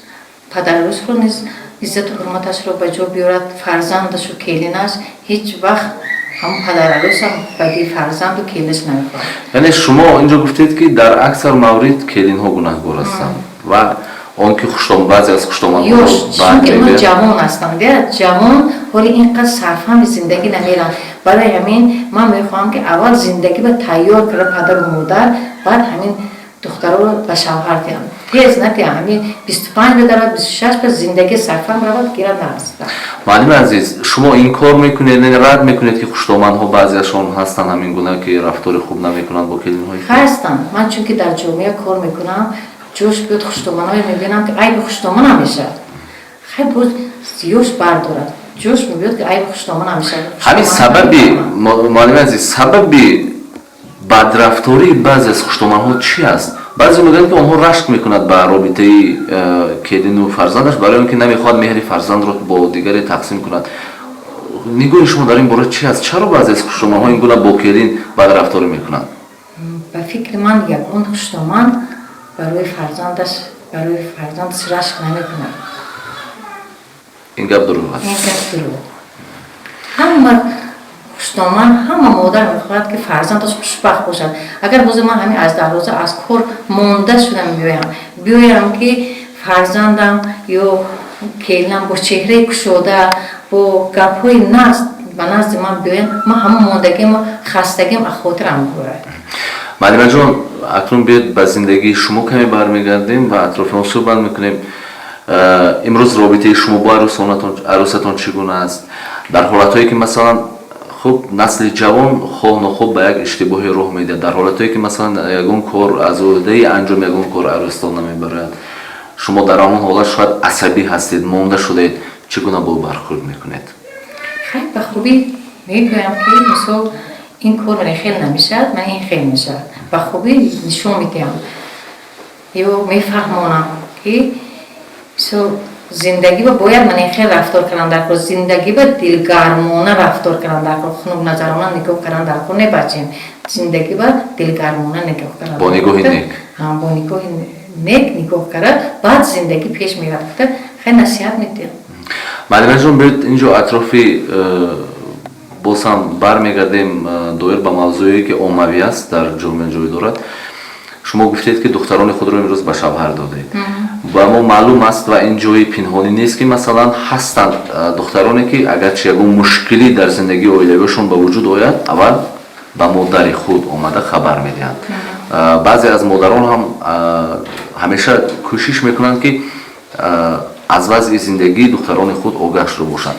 падарарӯзро низ иззату ҳурматашро ба ҷо биёрад, фарзандашу келинаш, ҳеҷ вақт ҳамон падарарӯзам бади фарзанду келинаш намехоҳад. Яъне шумо инҷо гуфтед, ки дар аксар маврид келинҳо гунаҳгор ҳастанд ва он ки хуштом, баъзе аз хуштоманҳо. Чунки онҳо ҷавон ҳастанд, ҷавон ҳоли ин қадр сарфаҳми зиндагӣ намеранд. Барои ҳамин ман мехоҳам, ки аввал зиндагӣ ба тайёр карда падару модар, баъд ҳамин духтароро ба шавҳар диҳанд. Тез натиҳанд, ҳамин 25 бедарад, 26 ба зиндагӣ сарфаҳм равад, гира нарасад. Муаллими азиз, шумо инкор мекунед, рад мекунед, ки хуштоманҳо баъзеашон ҳастанд ҳамин гуна, ки рафтори хуб намекунанд бо келинҳои? Ҳастанд. Ман чунки дар ҷомеа кор мекунам, ҷош биёд, хуштоманҳое мебинам, ки айби хуштоманам мешавад. Хай, боз ёш бардорад, ҷош мебиёд, ки айби хуштоманам мешавад. Ҳамин сабаби, муаллими азиз, сабаби бадрафтории баъзе аз хуштоманҳо чӣ аст? Баъзе мегӯянд, ки онҳо рашк мекунад ба робитаи келину фарзандаш, барои он ки намехоҳад меҳри фарзандро бо дигаре тақсим кунад. Нигоҳи шумо дар ин бора чӣ аст? Чаро баъзе аз хуштоманҳо ин гуна бо келин бадрафторӣ мекунанд? Ба фикри ман, ягон хуштоман барои фарзандаш рашк намекунад. Ин гап дурӯғ аст? Ин гап дурӯғ. Ҳама хуштоман, ҳама модар мехоҳад, ки фарзандаш хушбахт бошад. Агар бозе ман ҳамин аз дарвоза аз кор монда шудам, биёям, ки фарзандам ё келинам бо чеҳраи кушода, бо гапҳои нағз ба назди ман биёям, ман ҳамон мондагиам, хастагиам аз хотирам мебурад. Муаллимаҷон, акнун биёед ба зиндагии шумо каме бармегардем ва атрофи он суҳбат мекунем. Имрӯз робитаи шумо бо арӯсатон чӣ гуна аст? Дар ҳолатҳое ки, масалан, хуб, насли ҷавон хоҳ нохоҳ ба як иштибоҳе роҳ медиҳад, дар ҳолатҳое ки, масалан, ягон кор аз ӯҳдаи анҷоми ягон кор арӯстон намебарояд, шумо дар ҳамон ҳолат шояд асабӣ ҳастед, монда шудаед, чӣ гуна бо ӯ бархӯрд мекунед? Хай, ба хубӣ мегӯям, ки мисол, ин кор ман хел намешавад, ман ин хел мешавад. Ба хубӣ нишон медиҳам ё мефаҳмонам, ки мисол, зиндагиба бояд ман ин хел рафтор кардан дар кор, зиндагиба дилгармона рафтор кардан дар кор, хунукназарона нигоҳ кардан дар кор небачем, зиндагиба дилгармона нигоҳ кардан. Бо нигоҳи нек. Бо нигоҳи нек нигоҳ карда, баъд зиндагӣ пеш меравад гуфта, хеле насиҳат медиҳам. Муаллимаҷон, биёед инҷо атрофи боз ҳам бармегардем, доир ба мавзӯе ки оммавӣ аст, дар ҷомеа ҷой дорад. Шумо гуфтед, ки духтарони худро имрӯз ба шавҳар додед. Ба мо маълум аст ва ин ҷои пинҳонӣ нест, ки, масалан, ҳастанд духтароне, ки агарчи ягон мушкилӣ дар зиндагии оилавиашон ба вуҷуд ояд, аввал ба модари худ омада хабар медиҳанд. Баъзе аз модарон ҳам ҳамеша кӯшиш мекунанд, ки аз вазъи зиндагии духтарони худ огаҳ шуда бошанд.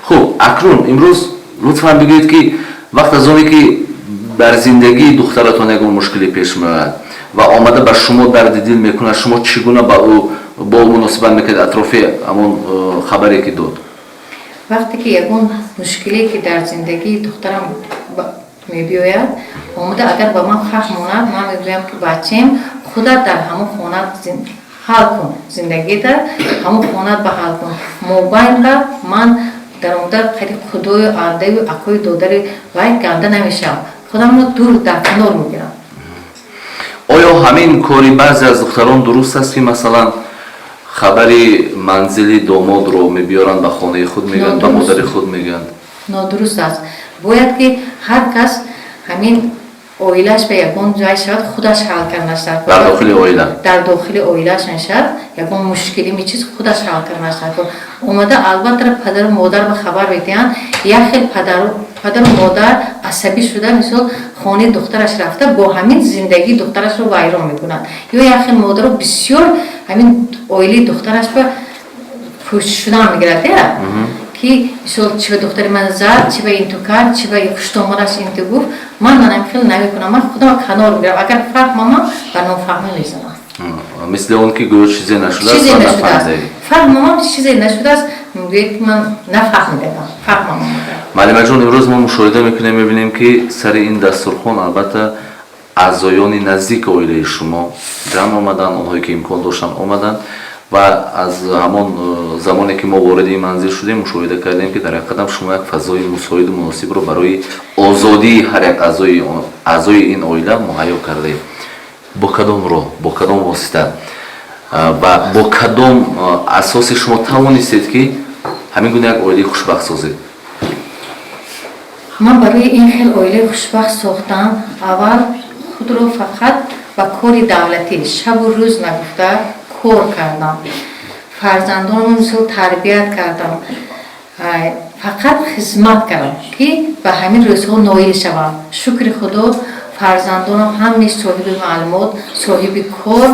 Хуб, акнун имрӯз лутфан бигӯед, ки вақт аз оне ки дар зиндагии духтаратон ягон мушкилӣ пеш меояд ва омада ба шумо дарди дил мекунад, шумо чӣ гуна ба ӯ бо ӯ муносибат мекунед атрофи ҳамон хабаре ки дод? Вақте ки ягон мушкиле ки дар зиндагии духтарам мебиёяд, омада агар ба ман фаҳмонад, ман мегӯям, ки бачем, худат дар ҳамон хона ҳал кун, зиндагида ҳамон хонат ба ҳал кун. Мобайн ба ман даромада хари худою ардаю акои додари вай ганда намешавам, худамро дур дар канор мегирам. Оё ҳамин кори баъзе аз духтарон дуруст аст, ки, масалан, хабари манзили домодро мебиёранд ба хонаи худ, мегӯянд, ба модари худ мегӯянд? Нодуруст аст. Бояд ки ҳар кас ҳамин Оилааш ба ягон ҷай шавад, худаш ҳал карданаш дар Дар дохили оила. Дар дохили оилааш мешавад, ягон мушкили мечиз, худаш ҳал карданаш дар кор. Омада, албатта, падару модар ба хабар медиҳанд. Як хел падару модар асабӣ шуда, мисол, хонаи духтараш рафта, бо ҳамин зиндагии духтарашро вайрон мекунад. Ё як хел модаро бисёр ҳамин оилаи духтараш ба пӯшшудан мегирад, я ки мисол, чи ба духтари ман зад, чи ба инту кард, чи ба хуштомадаш инту гуфт. Ман манам хел намекунам, ман худам канор мегирам. Агар фаҳмамам, ба нофаҳмӣ мезанам. Мисли он ки гӯё чизе нашудааст. Чизе ва нашудааст. Нафаҳмидаед. Фаҳмамам, чизе нашудааст, мегӯяд ки ман нафаҳмидагам, фаҳмамам. Маълимаҷон, имрӯз мо мушоҳида мекунем, мебинем, ки сари ин дастурхон, албатта, аъзоёни наздики оилаи шумо ҷамъ омаданд, онҳое ки имкон доштанд, омаданд. Ва аз ҳамон замоне ки мо вориди ин манзил шудем, мушоҳида кардем, ки дар ҳақиқатам шумо як фазои мусоиду муносибро барои озодии ҳар як аъзои ин оила муҳайё кардаед. Бо кадом роҳ, бо кадом восита ва бо кадом асосе шумо тавонистед, ки ҳамин гуна як оилаи хушбахт созед? Ман барои ин хел оилаи хушбахт сохтан аввал худро фақат ба кори давлатӣ шабу рӯз нагуфта кор кардам, фарзандонам мисол тарбият кардам, фақат хизмат кардам, ки ба ҳамин рӯзҳо ноил шавам. Шукри Худо, фарзандонам ҳамаи соҳиби маълумот, соҳиби кор,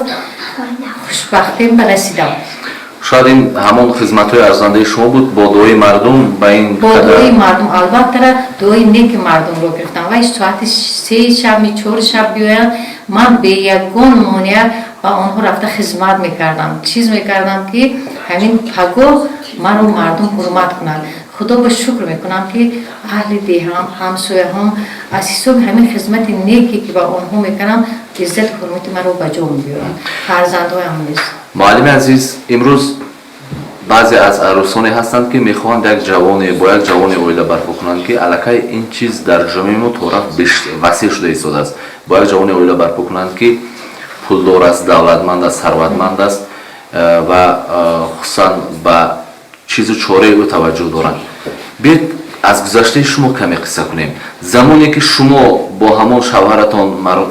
хушбахтем ба расидам. Шояд ин ҳамон хизматҳои арзандаи шумо буд, бо дуои мардум ба ин Бо дуои мардум, албатта, дуои неки мардумро гирифтам. Вай соати 3 шаб, 4 шаб биёянд, ман бе ягон монеа ба онҳо рафта хизмат мекардам, чиз мекардам, ки ҳамин пагоҳ маро мардум ҳурмат кунад. Худо ба шукр мекунам, ки аҳли деҳам, ҳамсояҳом аз ҳисоби ҳамин хизмати неке, ки ба онҳо мекунам, иззату ҳурмати маро ба ҷо мебиёранд, фарзандҳоям низ. Муаллими азиз, имрӯз баъзе аз арӯсоне ҳастанд, ки мехоҳанд як ҷавоне бо як ҷавоне оила барпо кунанд, ки аллакай ин чиз дар ҷомеаи мо торафт васеъ шуда истодааст, бо як ҷавоне оила барпо кунанд, ки пулдор аст, давлатманд аст, сарватманд аст ва хусусан ба чизу чораи ӯ таваҷҷӯҳ доранд. Биёед, аз гузаштаи шумо каме қисса кунем. Замоне ки шумо бо ҳамон шавҳаратон,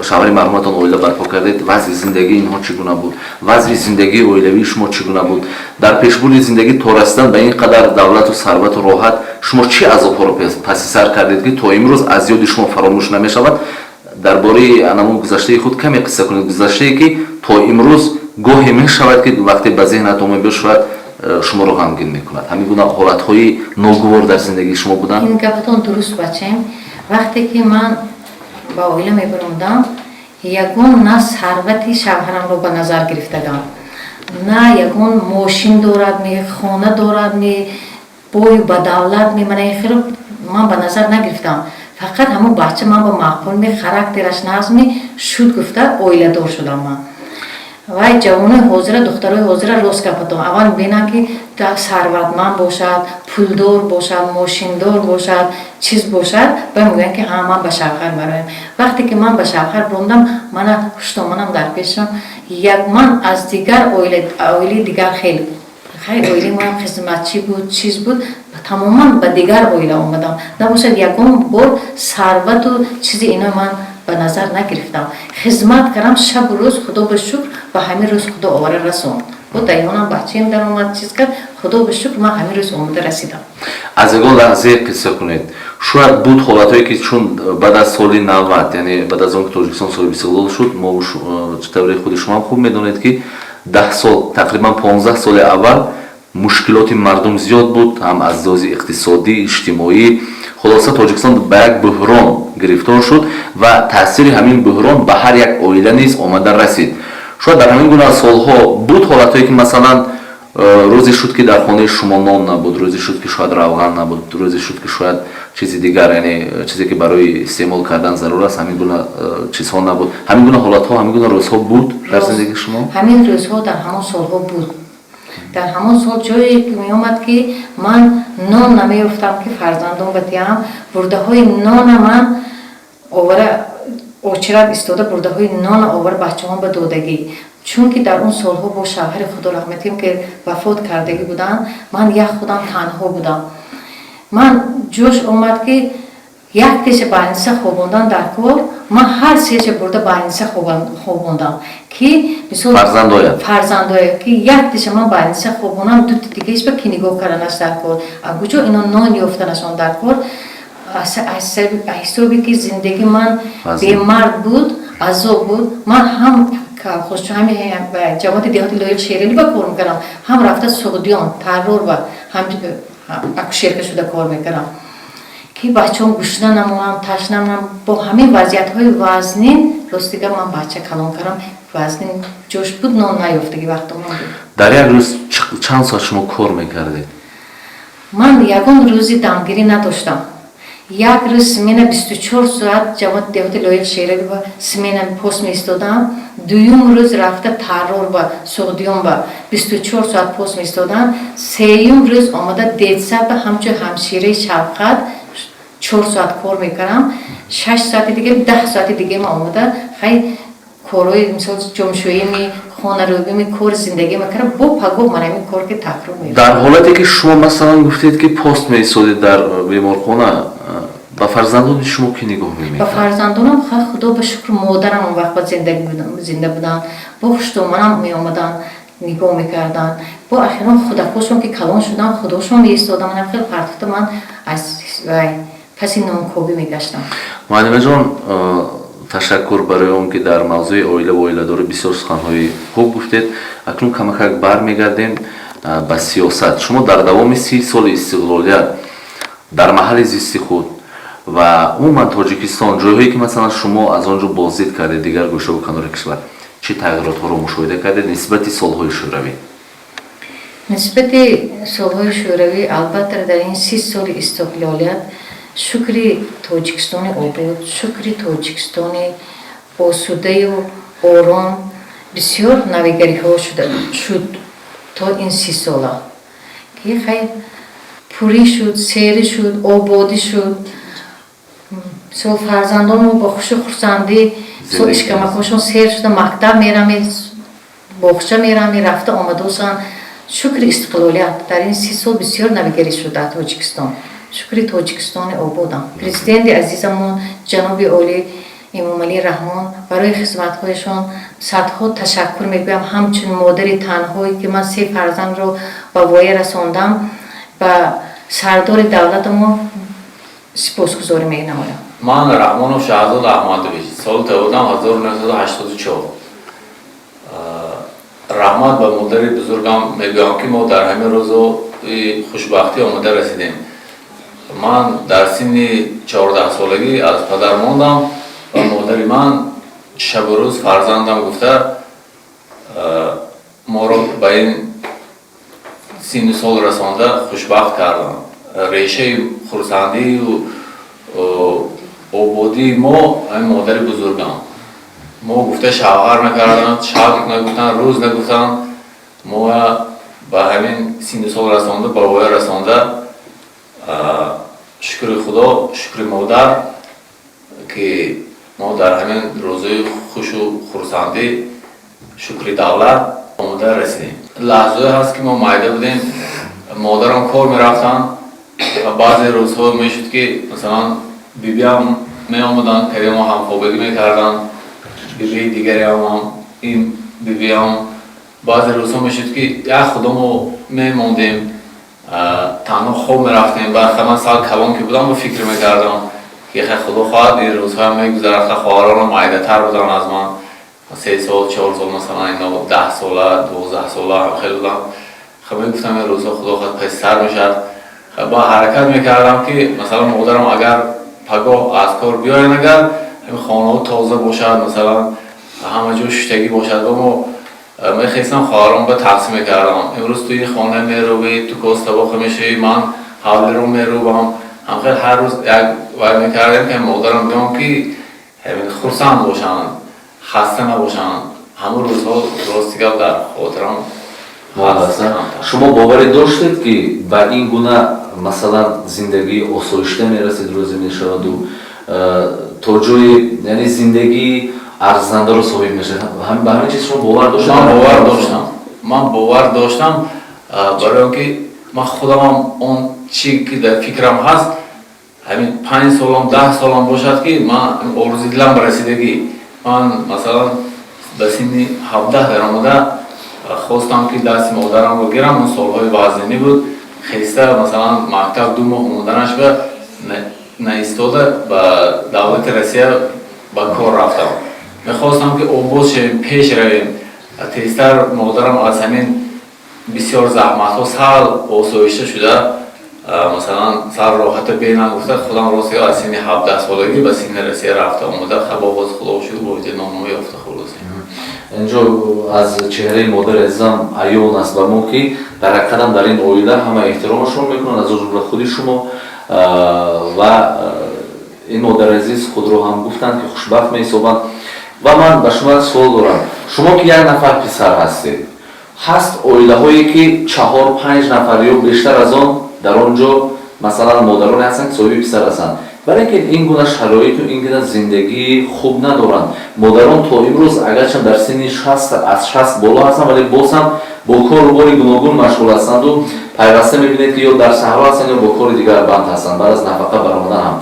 шавҳари марҳуматон оила барпо кардед, вазъи зиндагии инҳо чӣ гуна буд? Вазъи зиндагии оилавии шумо чӣ гуна буд? Дар пешбурди зиндагӣ то расидан ба ин қадар давлату сарвату роҳат шумо чӣ азобҳоро паси сар кардед, ки то имрӯз аз ёди шумо фаромӯш намешавад? Дар бораи анамон гузаштаи худ каме қисса кунед, гузаштае ки то имрӯз гоҳе мешавад, ки вақте ба зеҳнатон мебиёд, шояд шуморо ғамгин мекунад. Ҳамин гуна ҳолатҳои ногувор дар зиндагии шумо буданд? Ин гапатон дуруст, бачаем. Вақте ки ман ба оила мебаромадам, ягон на сарвати шавҳарамро ба назар гирифтагам, на ягон мошин дорад ми, хона дорад ми, бою ба давлат ми, мана ин хело ман ба назар нагирифтам. Фақат ҳамон бача ман ба маъқул ми, характераш нағз ми шуд гуфта, оиладор шудам ман. Вай ҷавонои ҳозира, духтарои ҳозира, рост гапатон, аввал мебинанд, ки сарватманд бошад, пулдор бошад, мошиндор бошад, чиз бошад, баъд мегӯянд, ки ҳа, ман ба шавҳар бароям. Вақте ки ман ба шавҳар бурондам, мана хуштоманам дар пешам як ман аз дигар оилаи дигар хел хай, оилаи моам хизматчӣ буд, чиз буд, тамоман ба дигар оила омадам. Набошад, ягон бор сарвату чизи ино ман ба назар нагирифтам. Хизмат кардам шабу рӯз, Худо ба шукр, ба ҳамин рӯз Худо овара расонд. Бо даёнам бачаем даромад, чиз кард, Худо ба шукр, ман ҳамин рӯз омада расидам. Аз ягон лаҳзае қисса кунед. Шояд буд ҳолатҳое, ки чун баъд аз соли 90, яъне баъд аз он ки Тоҷикистон соҳиби истиқлол шуд, мо чӣ тавре худи шумоам хуб медонед, ки 10 сол, тақрибан 15 соли аввал мушкилоти мардум зиёд буд, ҳам аз лиҳози иқтисодӣ, иҷтимоӣ. Хулоса, Тоҷикистон ба як буҳрон гирифтор шуд ва таъсири ҳамин буҳрон ба ҳар як оила низ омада расид. Шояд дар ҳамин гуна солҳо буд ҳолатҳое, ки масалан рӯзе шуд, ки дар хонаи шумо нон набуд, рӯзе шуд, ки шояд равған набуд, рӯзе шуд, ки шояд чизи дигар, яъне чизе ки барои истеъмол кардан зарур аст, ҳамин гуна чизҳо набуд. Ҳамин гуна ҳолатҳо, ҳамин гуна рӯзҳо буд дар зиндагии шумо? Ҳамин рӯзҳо дар ҳамон солҳо буд. Дар ҳамон сол ҷое ки меомад, ки ман нон намеёфтам, ки фарзандон ба диҳам. Бурдаҳои нона ман овара, очират истода, бурдаҳои нона овара, бачаҳом ба додагӣ, чунки дар он солҳо бо шавҳари Худо раҳматим, ки вафот кардагӣ буданд, ман як худам танҳо будам. Ман ҷӯш омад, ки Як теша больница хобондан дар кор, ман ҳар сеша бурда больница хобондам, ки мисол фарзандоя. Фарзандоя, ки як теша ман больница хобонам, дута дигаиш ба ки нигоҳ карданаш дар кор, а куҷо ино нон ёфтанашон дар кор. Аз ҳисоби ки зиндагӣ ман бемард буд, азоб буд. Ман ҳам колхозчу, ҳами ҷамоати деҳоти Лоиқ Шералӣ ба кор мекардам, ҳам рафта Суғдиён Таррор ба ҳам акушерка шуда кор мекардам, ки бачаҳом гушна намонам, ташна намонам. Бо ҳамин вазъиятҳои вазнин, ростига, ман бача калон кардам. Вазнин ҷош буд, нон наёфтаги вақтомон буд. Дар як рӯз чанд соат шумо кор мекардед? Ман ягон рӯзи дамгирӣ надоштам. Як рӯз смена 24 соат ҷамоати деҳоти Лоиқ Шералӣ ба смена пост меистодам, дуюм рӯз рафта Таррор ба Суғдиён ба 24 соат пост меистодам, сеюм рӯз омада детсад ба ҳамчун ҳамшираи шафқат 4 соат кор мекардам, 6 соати дига, 10 соати дига ма омада, хай, корҳои, мисол, ҷомшӯими, хонарӯбими, кори зиндагӣ мекардам. Бо пагоҳ ман ҳамин кор ки такрор мешуд. Дар ҳолате ки шумо, масалан, гуфтед, ки пост меистодед дар беморхона, ба фарзандони шумо ки нигоҳ ба мемекард? Фарзандонам, худо ба шукр, модарам он вақт ба зинда буданд, бо хуштоманам меомаданд, нигоҳ мекарданд. Бо ахирон худакошон ки калон шуданд, худошон меистодам. Манам хеле партофта, ман аз паси нонкобӣ мегаштам. Муаллимаҷон, ташаккур барои он ки дар мавзӯи оила ва оиладорӣ бисёр суханҳои хуб гуфтед. Акнун камакак бармегардем ба сиёсат. Шумо дар давоми 30 соли истиқлолият дар маҳалли зисти худ ва умуман Тоҷикистон, ҷойҳое ки, масалан, шумо аз он ҷо боздид кардед, дигар гӯшаву канори кишвар, чӣ тағйиротҳоро мушоҳида кардед нисбати солҳои шӯравӣ? Нисбати солҳои шӯравӣ, албатта, дар ин 30 соли истиқлолият, шукри Тоҷикистони обод, шукри Тоҷикистони осудаю ором, бисёр навигариҳо шуд то ин 30 сола, ки хай, пурӣ шуд, серӣ шуд, ободӣ шуд. Мисол, фарзандонмо бо хушу хурсандӣ, мисол, ишкамакҳошон сер шуда, мактаб мерами, боғча мерами, рафта омадосанд. Шукри истиқлолият, дар ин 30 сол бисёр навигарӣ шуд дар Тоҷикистон. Шукри Тоҷикистони ободам. Президенти азизамон, ҷаноби олӣ Эмомалӣ Раҳмон, барои хизматҳояшон садҳо ташаккур мегӯям. Ҳамчун модари танҳое ки ман се фарзандро ба воя расондам, ба сардори давлатамон сипосгузорӣ менамоям. Ман Раҳмонов Шаҳзод Аҳмадович, соли таваллудам 1984. Раҳмат ба модари бузургам мегӯям, ки мо дар ҳамин рӯзои хушбахтӣ омода расидем. Ман дар синни 14-солагӣ аз падар мондам ва модари ман шабу рӯз фарзандам гуфта моро ба ин синну сол расонда хушбахт карданд. Решаи хурсандию ободии мо ҳамин модари бузургам. Мо гуфта шавҳар накарданд, шаб нагуфтанд, рӯз нагуфтанд, мо ба ҳамин синну сол расонда, ба воя расонда. Шукри Худо, шукри модар, ки мо дар ҳамин рӯзои хушу хурсандӣ, шукри давлат, омода расидем. Лаҳзое ҳаст, ки мо майда будем, модарам кор мерафтанд ва баъзе рӯзҳо мешуд, ки, масалан, бибиам меомаданд, каде мо ҳамхобагӣ мекарданд, бибии дигареам, ин бибиам. Баъзе рӯзҳо мешуд, ки як худомо мемондем, танҳо хоб мерафтем. Баъд ман сал калон ки будам, ба фикр мекардам, ки хай, Худо хоҳад, ин рӯзҳоям мегузарад. Хоҳаронам майдатар буданд аз ман, 3 сол, 4 сол, масалан, ино 10 сола, 12 сола ҳам хеле будам. Хай, мегуфтам, ин рӯзҳо, Худо хоҳад, паси сар мешавад. Ба ҳаракат мекардам, ки, масалан, модарам агар пагоҳ аз кор биёянд, агар ҳамин хонаҳо тоза бошад, масалан, ҳама ҷо шуштагӣ бошад. Ва мо мехестам, хоҳарон ба тақсим мекардам: имрӯз ту ин хона мерӯбӣ, ту коз табоқа мешавӣ, ман ҳавлиро мерӯбам. Ҳамхел ҳар рӯз як вай мекардем, ки модарам биём, ки хурсанд бошанд, хаста набошанд. Ҳамон рӯзҳо, рости гап, дар хотирам. Шумо боварӣ доштед, ки ба ин гуна, масалан, зиндагии осоишта мерасед, рӯзе мешаваду то ҷои, яъне, зиндагии арзандаро соҳиб мешавед? Ба ҳамин чиз шумо бовар доштед? Ман бовар доштам, ман бовар доштам, барои он ки ман худамам он чи ки дар фикрам ҳаст. Ҳамин 5 солам, 10 солам бошад, ки ман орзуи дилам ба расидагӣ. Ман, масалан, ба синни 17 даромада хостам, ки дасти модарамро гирам. Он солҳои вазнинӣ буд. Хеста, масалан, мактаб 2 моҳ монданаш ба наистода ба давлати Россия ба кор рафтам. Мехостам, ки обод шавем, пеш равем тезтар. Модарам аз ҳамин бисёр заҳматҳо сал осоишта шуда, масалан, сал роҳата бенам гуфта, худам рости аз синни 17 солагӣ ба синни Россия рафта омода. Хабоғоз, худо шукр, бо номнома ёфта хулоса. Инҷо аз чеҳраи модари азизам аён аст ба мо, ки дар ҳақиқатам дар ин оила ҳама эҳтиромашон мекунанд, аз он ҷумла худи шумо. Ва ин модари азиз худро ҳам гуфтанд, ки хушбахт меҳисобанд. Ва ман ба шумо як суол дорам. Шумо ки як нафар писар ҳастед, ҳаст оилаҳое, ки чаҳор, панҷ нафар ё бештар аз он дар он ҷо, масалан, модароне ҳастанд, ки соҳиби писар ҳастанд, вале ки ин гуна шароиту ин гуна зиндагии хуб надоранд. Модарон то имрӯз, агарчанд дар синни 60, аз 60 боло ҳастанд, вале боз ҳам бо кору бори гуногун машғул ҳастанду пайваста мебинед, ки ё дар саҳро ҳастанд, ё бо кори дигар банд ҳастанд, баъд аз нафақа баромадан ҳам.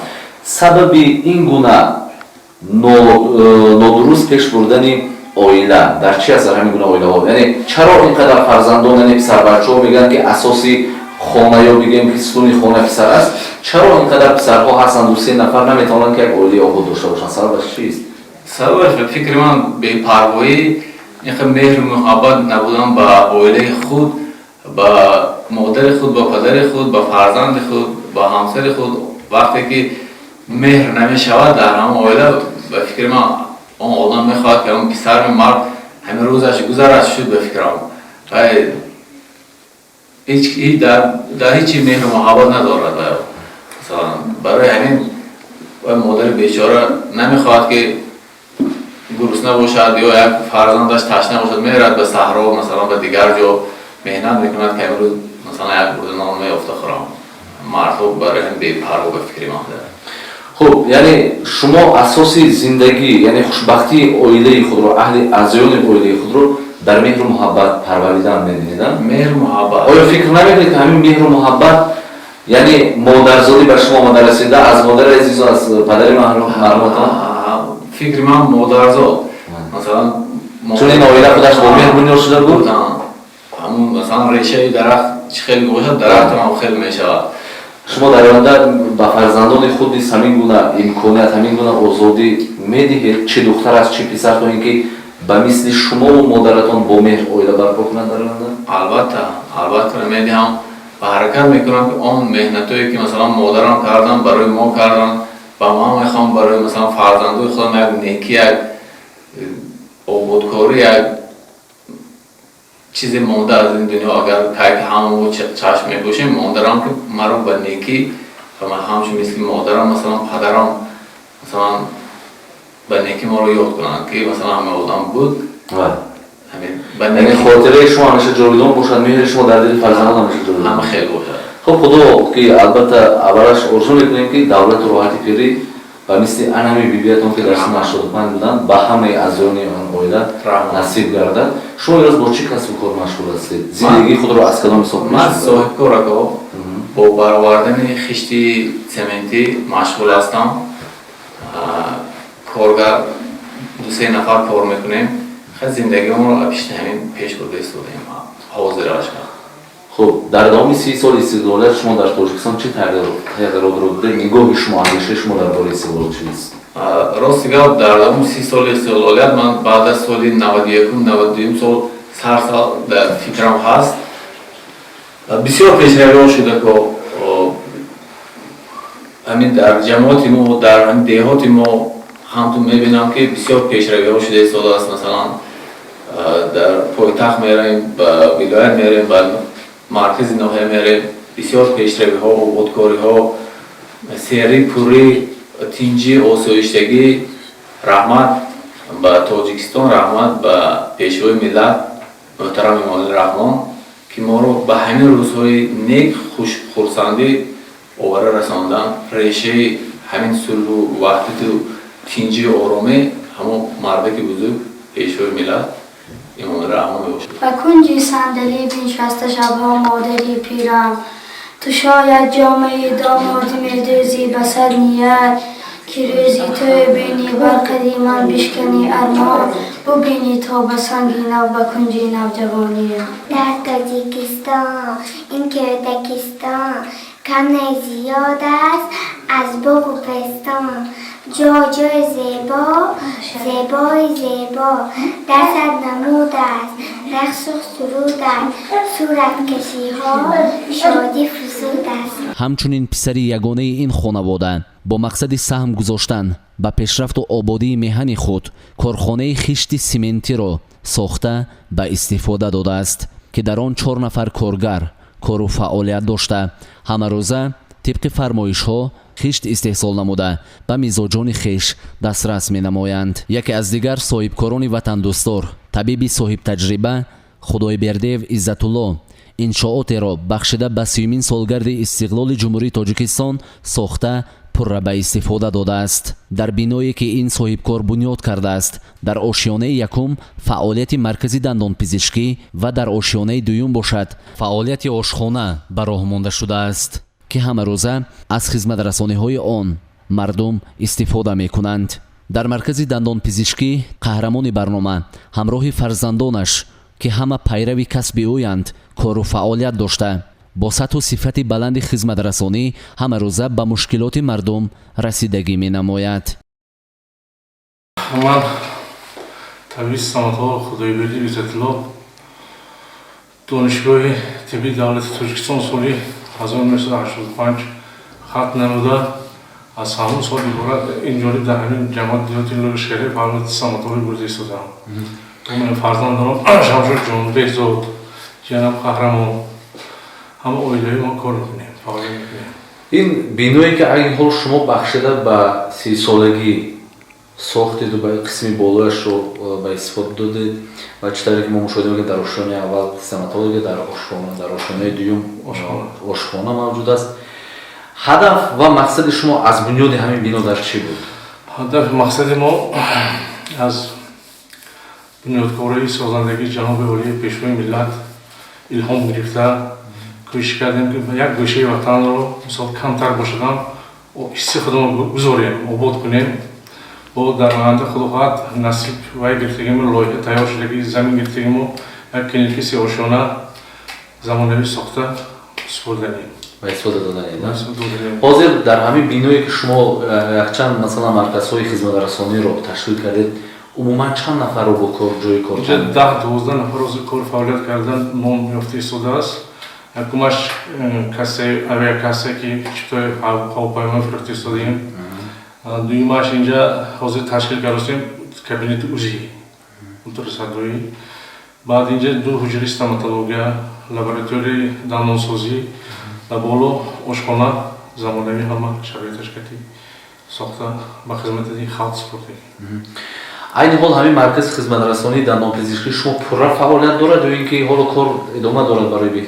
Сабаби ин гуна нодуруст пеш бурдани оила дар чи аст дар ҳамин гуна оилаҳо? Яъне чаро ин қадар фарзандон, яъне писарбачаҳо, мегӯянд, ки асоси хона ё бигӯем, ки сутуни хона писар аст, чаро ин қадар писарҳо ҳастанд, ду се нафар наметавонанд, ки як оилаи обод дошта бошанд? Сабабаш чист? Сабабаш, ба фикри ман, бепарвоӣ, инқадр меҳру муҳаббат набудан ба оилаи худ, ба модари худ, ба падари худ, ба фарзанди худ, ба ҳамсари худ. Вақте ки меҳр намешавад дар ҳамон оила, ба фикри ман, он одам мехоҳад, ки ҳамон писари мард ҳамин рӯзаш гузарад шуд. Ба фикрам, дар ҳечи меҳру муҳаббат надорад. Масалан, барои ҳамин модари бечора намехоҳад, ки гурусна бошад ё як фарзандаш ташна бошад. Мерад ба саҳро, масалан, ба дигар ҷо меҳнат мекунад, ки имрӯз, масалан, як бурда нон меёфта хӯрам. Мардҳо барои ҳамин бепарво, ба фикри ман. Хуб, яъне шумо асоси зиндагӣ, яъне хушбахтии оилаи худро, аҳли аъзоёни оилаи худро дар меҳру муҳаббат парваридан мебинед? Меҳру муҳаббат. Оё фикр намекунед, ки ҳамин меҳру муҳаббат, яъне модарзодӣ ба шумо омада расида аз модари азизу аз падари марҳуматон? Фикри ман, модарзод, масалан. Чун ин оила худаш бо меҳр бунёд шуда буд. Ҳамун, масалан, решаи дарахт чӣ хел бошад, дарахтам ҳам хел мешавад. Шумо дар оянда ба фарзандони худ низ ҳамин гуна имконият, ҳамин гуна озодӣ медиҳед, чӣ духтар аст, чӣ писар, то ин ки ба мисли шумову модаратон бо меҳр оила барпо кунанд дар оянда? Албатта, албатта, медиҳам ва ҳаракат мекунам, ки он меҳнатое, ки, масалан, модарам кардам, барои мо кардам, ба ман мехоҳам барои, масалан, фарзандои худам як некӣ, як ободкорӣ, як чизе монда аз ин дунё, агар кайки ҳамамо чашм мепӯшем, модарам ки маро ба некӣ ва ҳамчун мисли модарам, масалан, падарам, масалан, ба некӣ моро ёд кунанд, ки, масалан, ҳама одам буд. Яъне хотираи шумо ҳамеша ҷовидон бошад, меҳри шумо дар дили фарзандон ҳамеша ҷовидон. Ҳама хел бошад. Хуб, худо ки, албатта, аввалаш орзу мекунем, ки давлату роҳати пирӣ ба мисли анами бибиятон, ки дар синни 85 буданд, ба ҳамаи аъзоёни он оила насиб гардад. Шумо имрӯз бо чӣ касбу кор машғул ҳастед? Зиндагии худро аз кадом ҳисоб? Ман соҳибкор, ако, бо баровардани хишти сементӣ машғул ҳастам. Коргар дусе нафар кор мекунем. Зиндагиамонро пишти ҳамин пеш бурда истодаем ҳозираш. Хуб, дар давоми 30 соли истиқлолият шумо дар Тоҷикистон чӣ тағйиротро дидед? Нигоҳи шумо, андешаи шумо дар бораи истиқлол чист? Рости гап, дар давоми 30 соли истиқлолият ман баъд аз соли 91, 92-юм сол сарсал дар фикрам ҳаст, бисёр пешравиҳо шуда ко ҳамин дар ҷамоати мо, дар ҳамин деҳоти мо ҳамтун мебинам, ки бисёр пешравиҳо шуда истодааст. Масалан, дар пойтахт меравем, ба вилоят меравем, ба маркази ноҳия меравем, бисёр пешравиҳо, ободкориҳо, серӣ, пурӣ, тинҷӣ, осоиштагӣ. Раҳмат ба Тоҷикистон, раҳмат ба Пешвои миллат муҳтарам Эмомалӣ Раҳмон, ки моро ба ҳамин рӯзҳои нек, хурсандӣ овара расондан. Решаи ҳамин сулҳу ваҳдату тинҷию оромӣ ҳамон мардаки бузург, Пешвои миллат Эмомалӣ Раҳмон мебошад. Ба кунҷи сандалӣ биншаста шабҳо модари пирам. Ту шояд ҷомаи домодӣ медӯзӣ ба сад ният, ки рӯзи тӯй бинӣ, бар қади ман бишканӣ армон, бубинӣ то ба санги нав, ба кунҷи навҷавониям. Дар Тоҷикистон, ин кӯдакистон, кам не зиёд аст аз боғу пестон. Ҷо ҷои зебо, зебои зебо, дар сад намуд аст рақсу суруд аст, сураткашиҳо шодӣ фузуд аст. Ҳамчунин писари ягонаи ин хонавода бо мақсади саҳм гузоштан ба пешрафту ободии меҳани худ корхонаи хишти симентиро сохта ба истифода додааст, ки дар он чор нафар коргар кору фаъолият дошта, ҳамарӯза тибқи фармоишҳо хишт истеҳсол намуда, ба мизоҷони хеш дастрас менамоянд. Яке аз дигар соҳибкорони ватандӯстдор, табиби соҳибтаҷриба Худойбердиев Иззатулло иншоотеро бахшида ба 30-умин солгарди истиқлоли Ҷумҳурии Тоҷикистон сохта, пурра ба истифода додааст. Дар биное, ки ин соҳибкор бунёд кардааст, дар ошёнаи якум фаъолияти маркази дандонпизишкӣ ва дар ошёнаи дуюм бошад, фаъолияти ошхона ба роҳ монда шудааст, ки ҳамарӯза аз хизматрасониҳои он мардум истифода мекунанд. Дар маркази дандонпизишкӣ қаҳрамони барнома ҳамроҳи фарзандонаш, ки ҳама пайрави касби ӯянд, кору фаъолият дошта, бо сатҳу сифати баланди хизматрасонӣ ҳамарӯза ба мушкилоти мардум расидагӣ менамояд. Ман табиби стоматолог Худойбердиев Иззатулло, Донишгоҳи тиббии давлати Тоҷикистон соли 1985 хатм намуда, аз ҳамон сол иборат инҷониб дар ҳамин ҷамоати деҳоти Лоиқ Шералӣ фаъолияти стоматологӣ бурда истодам. Фарзанд дорам, Шамшод ҷон, Беҳзод, ҷаноб Қаҳрамон, ҳама оилаи мо кор мекунем, фаъолият мекунем. Ин биное, ки айни ҳол шумо бахшида ба 30-солагӣ сохтеду ба қисми болояшро ба истифода додед ва чӣ тавре ки мо мушоҳида мекунем, дар ошёнаи аввал стоматология, дар ошёнаи дуюм ошхона мавҷуд аст, ҳадаф ва мақсади шумо аз бунёди ҳамин бино дар чӣ буд? Ҳадафи мақсади мо аз бунёдкории созандагии ҷаноби олии Пешвои миллат илҳом гирифта, кӯшиш кардем, ки як гӯшаи ватанро, мисол, камтар бошадам, ҳисси худро гузорем, обод кунем. Бо дар оянда, худо хоҳад, насиб вай гирифтагимо, лоиҳа тайёр шудагӣ, замин гирифтагимо, як клиники сеошёна замонавӣ сохта истифода. Ба истифода доданед. Ҳозир дар ҳамин биное, ки шумо якчанд, масалан, марказҳои хизматрасониро ташкил кардед, умуман чанд нафарро бо кор, ҷои кор? 10-12 нафар ҳозир кор фаъолият кардан ном ёфта истодааст. Якумаш кассаи авиакасса, ки чиптои ҳавопаймо фурӯхта истодаем. Дуюмаш инҷа ҳозир ташкил кардастем кабинети УЗИ, ултрасадоӣ. Баъд инҷа ду ҳуҷраи стоматология, лабораторияи дандонсозӣ, дар боло ошхона, замонавӣ, ҳама шароиташ кати сохта, ба хизмати халқ супурдем. Айни ҳол ҳамин маркази хизматрасонии дандонпизишкии шумо пурра фаъолият дорад ё ин ки ҳоло кор идома дорад барои?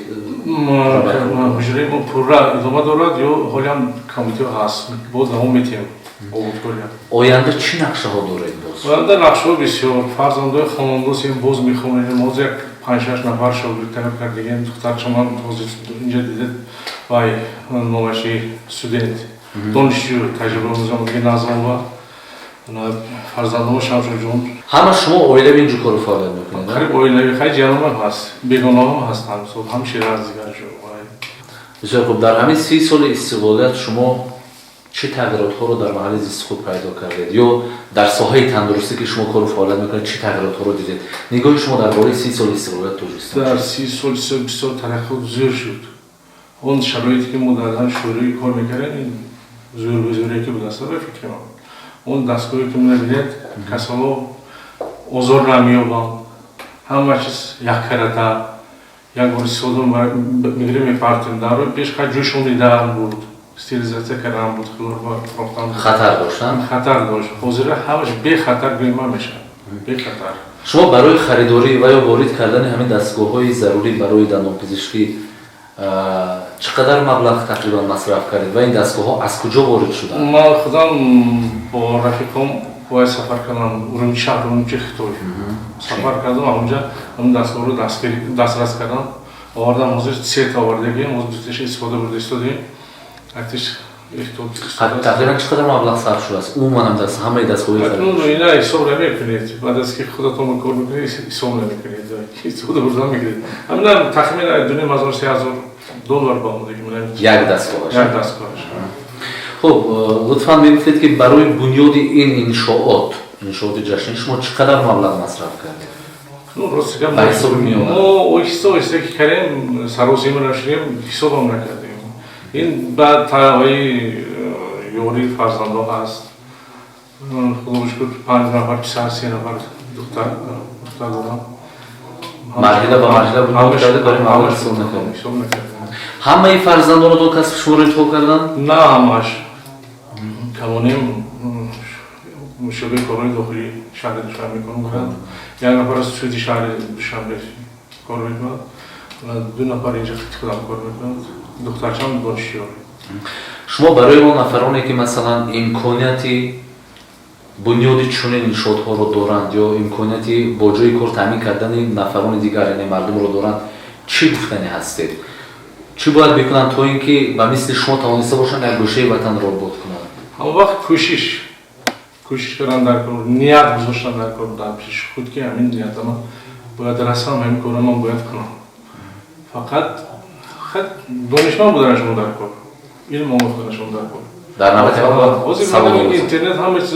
Ҳуҷраи мо пурра идома дорад ё ҳолиам компютер ҳаст, боз давом метиҳем ободкория. Оянда чӣ нақшаҳо доред боз? Оянда нақшаҳо бисёр. Фарзандои хонандосем, боз мехонем. Ҳозир як панҷ-шаш нафар шогирд тайёр кардагем. Духтарчаман ҳозир инҷа дидед, вай номаши студент, донишҷӯ, таҷрибаомӯзомаги Назмова, фарзандомо Шамшоҷон. Ҳама шумо оилави инҷо кору фаъолият мекунед? Қариб оилави. Хай, ҷияномам ҳаст, бегонаҳам ҳастанд, ҳам Шераз, дигар ҷо. Бисёр хуб. Дар ҳамин 30 соли истиқлолият шумо чӣ тағйиротҳоро дар маҳалли зисти худ пайдо кардед ё дар соҳаи тандурустӣ, ки шумо кору фаъолият мекунед, чӣ тағйиротҳоро дидед? Нигоҳи шумо дар бораи 30 соли истиқлолияти Тоҷикистон? Дар 30 соли бисёр тараққиёт зӯр шуд. Он шароите, ки мо дар шӯроӣ кор мекардем, зӯр безӯре ки буд аст, ба фикри ман. Он дастгоҳе, ки мебинед, касало озор намеёбанд, ҳама чиз яккарата, як бор истифода мегирем, мепартем. Дар рӯи пеш хай ҷӯшонидан буд, стерилизатсия кардан буд, хлор фурохтан. Хатар доштан. Хатар дошт. Ҳозира ҳамаш бехатар гӯима мешавад, бехатар. Шумо барои харидорӣ ва ё ворид кардани ҳамин дастгоҳҳои зарурӣ барои дандонпизишкӣ чӣ қадар маблағ тақрибан масраф кардед ва ин дастгоҳҳо аз куҷо ворид шуданд? Ман худам бо рафиқом бояд сафар кардам Урумчи, шаҳр Урумчи, Хитой сафар кардам. Онҷа ҳамин дастгоҳро дастрас кардам. Овардам, ҳозир сета овардагим, ҳозир дуташа истифода бурда истодем. Яктиш Тақрибан чӣ қадар маблағ сарф шудааст умуман ҳам даст ҳамаи дастгоҳи? Акнун ина ҳисоб намекунед, баъд аз ки худатон кор мекунед, ҳисоб намекунед, истифода бурдан мекунед. Ҳамина тахминан 2500, 3000 доллар ба омадагӣ. Як дастгоҳаш? Як дастгоҳаш. Хуб, лутфан мегуфтед, ки барои бунёди ин иншооти ҷашнӣ шумо чӣ қадар маблағ масраф кардед? Ну, рости гап, Ба ҳисоби миёна. Мо оҳиста оҳиста ки кардем, саросима нашудем, ҳисобам накардем. Ин баъд таҳои ёрии фарзандо ҳаст. Худо шукр, панҷ нафар писар, се нафар духтар дорам. Марҳила ба марҳила бунёд кардед, барои маблағ ҳисоб накардед? Ҳисоб накардем. Ҳамаи фарзандонатон касби шуморо интихоб карданд? На ҳамаш. Калонем шӯъбаи корҳои дохилии шаҳри Душанбе кор мекунад, як нафар аз суди шаҳри Душанбе кор мекунад, ду нафар инҷа худам кор мекунад, духтарчам донишҷӯ. Шумо барои он нафароне, ки масалан имконияти бунёди чунин иншоотҳоро доранд ё имконияти бо ҷои кор таъмин кардани нафарони дигар, яъне мардумро доранд, чӣ гуфтанӣ ҳастед? Чӣ бояд бикунанд, то ин ки ба мисли шумо тавониста бошанд як гӯшаи ватанро обод кунанд? Ҳамон вақт кӯшиш кардан дар кор, ният гузоштан дар кор, дар пеши худ, ки ҳамин ниятама бояд расам, ҳамин корро ман бояд кунам. Фақат донишманд буданашон дар кор, илм омӯхтанашон дар кор. Дар навбати аввал ҳозир интернет ҳама чиз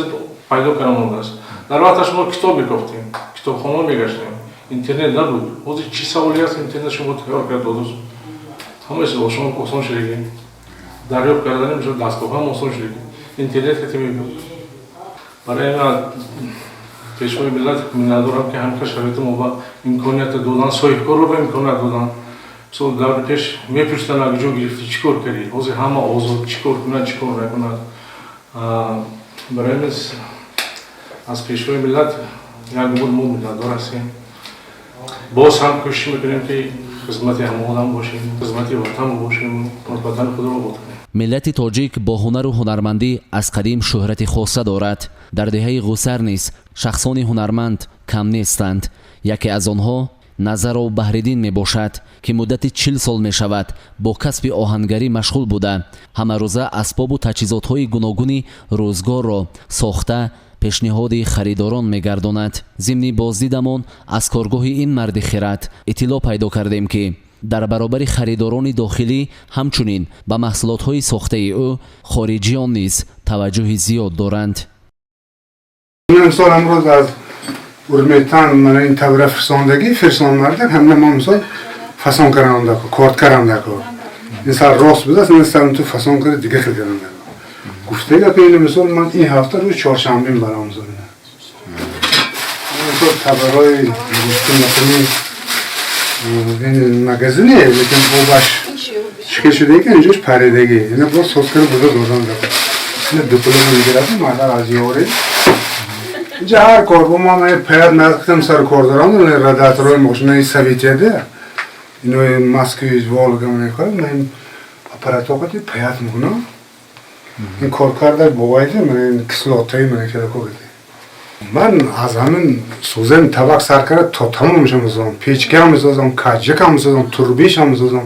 пайдо карда мондааст. Дар вақташ мо китоб мекофтем, китобхона мегаштем, интернет набуд. Ҳозир чӣ саволе аст, интернет шумо тайёр кард додааст, ҳама чиз осон шудагӣ. Дарёфт кардани мисол дастгоҳ ҳам осон шудагӣ, интернет кати мебиёд. Барои ин Пешвои миллат миннатдорам, ки ҳамин шароити мо ба имконията додан, соҳибкорро ба имконият додан. Мисол, даври пеш мепурсиданд, аз куҷо гирифтӣ, чӣ кор кардӣ? Ҳозир ҳама озод, чӣ кор кунад, чӣ кор накунад. Барои ин аз Пешвои миллат як умр мо миннатдор ҳастем. Боз ҳам кӯшиш мекунем, ки хизмати ҳамаодам бошем, хизмати ватан бошем, ватани худро обод кунем. Миллати тоҷик бо ҳунару ҳунармандӣ аз қадим шӯҳрати хоса дорад. Дар деҳаи Ғусар низ шахсони ҳунарманд кам нестанд. Яке аз онҳо Назаров Баҳриддин мебошад, ки муддати 40 сол мешавад бо касби оҳангарӣ машғул буда, ҳамарӯза асбобу таҷҳизотҳои гуногуни рӯзгорро сохта, пешниҳоди харидорон мегардонад. Зимни боздидамон аз коргоҳи ин марди хирад иттилоъ пайдо кардем, ки дар баробари харидорони дохилӣ ҳамчунин ба маҳсулотҳои сохтаи ӯ хориҷиён низ таваҷҷӯҳи зиёд доранд. Мисол, амрӯз аз Урметан мана ин тавра фирсондагӣ фирсон мардак, ҳамина мо мисол фасон карам дако, корт карам дако. Ин сар рост будааст, ин сар ту фасон карда, дига хел карам дако. Гуфтага ки ин мисол ман ин ҳафта рӯзи чоршанбе мебарам. Мисол, мисол табарои гуфтӣ, ин магазине, лекин обаш шикел шуда, ки инҷош паридагӣ, ина боз соз карда буда додан дако. Ина диплом мегирад мадар аз ёри. Инҷа ҳар кор бо ман паят наздикам сар кор дорам, радиаторҳои мошинаи советияда, инои Москвич, Волга мекорам, ман аппаратҳо қати паят мекунам. Ин кор карда бовайда, ман ин кислотаи ман кедако. Ман аз ҳамин сӯзани табақ сар карда то тамомашам месозам, печкаам месозам, каҷакам месозам, турбишам месозам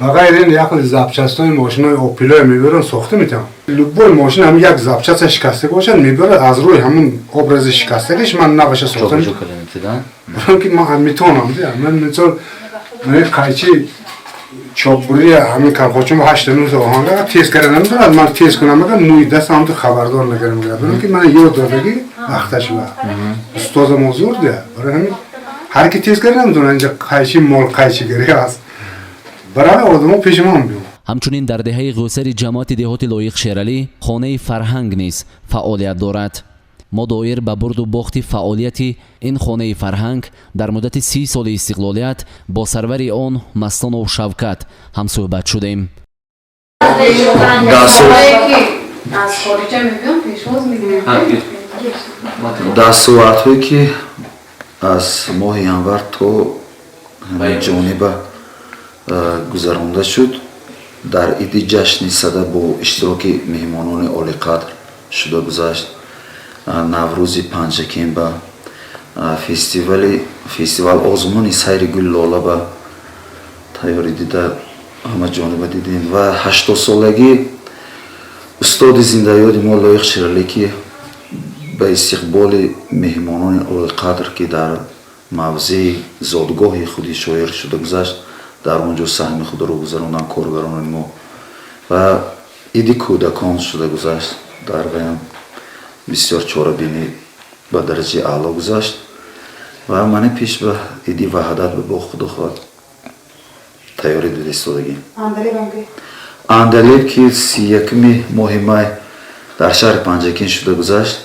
ва ғайр ин як запчастҳои мошинои Опелое мебарам, сохта метавам. Любой мошин ҳам як запчаста шикаста бошад, мебарад, аз рӯи ҳамун образи шикастагиш ман наваша сохта, ки ман метавонам. Ман мисол қайчи чопбурӣ ҳамин калхочум ҳашта нӯ оҳанга тез карда наметавонад, ман тез кунам, агар мӯи дастам ту хабардор накардам, барои ки ман ёд додагӣ вақташ ва устозам зур да. Барои ҳамин ҳар ки тез карда наметавонад, инҷа қайчи мол қайчигарӣ аст, барои одамо пеши ман биё. Ҳамчунин дар деҳаи Ғусари ҷамоати деҳоти Лоиқ Шералӣ хонаи фарҳанг низ фаъолият дорад. Мо доир ба бурду бохти фаъолияти ин хонаи фарҳанг дар муддати 30 соли истиқлолият бо сарвари он Мастонов Шавкат ҳамсӯҳбат шудем. Аз хориҷа мебиён, пешвоз мегирем. Дастовардҳое, ки аз моҳи январ то ҷониба гузаронда шуд, дар иди ҷашни Сада бо иштироки меҳмонони олиқадр шуда гузашт. Наврӯзи Панҷакемба, фестивал озмуни сайри гули лола ба Тайёрӣ дида, ҳама ҷониба дидем ва 80-солагӣ устоди зиндаёди мо Лоиқ Шералӣ, ки ба истиқболи меҳмонони олиқадр, ки дар мавзеи зодгоҳи худи шоир шуда гузашт, дар он ҷо саҳми худро гузаронданд коргарони мо. Ва иди кӯдакон шуда гузашт, дар ваям бисёр чорабинӣ ба дараҷаи аъло гузашт. Ва мани пеш ба иди Ваҳдат бо худо хоҳад тайёрӣ дида истодагем. Андалеб, ки 31-уми моҳи май дар шаҳри Панҷакент шуда гузашт,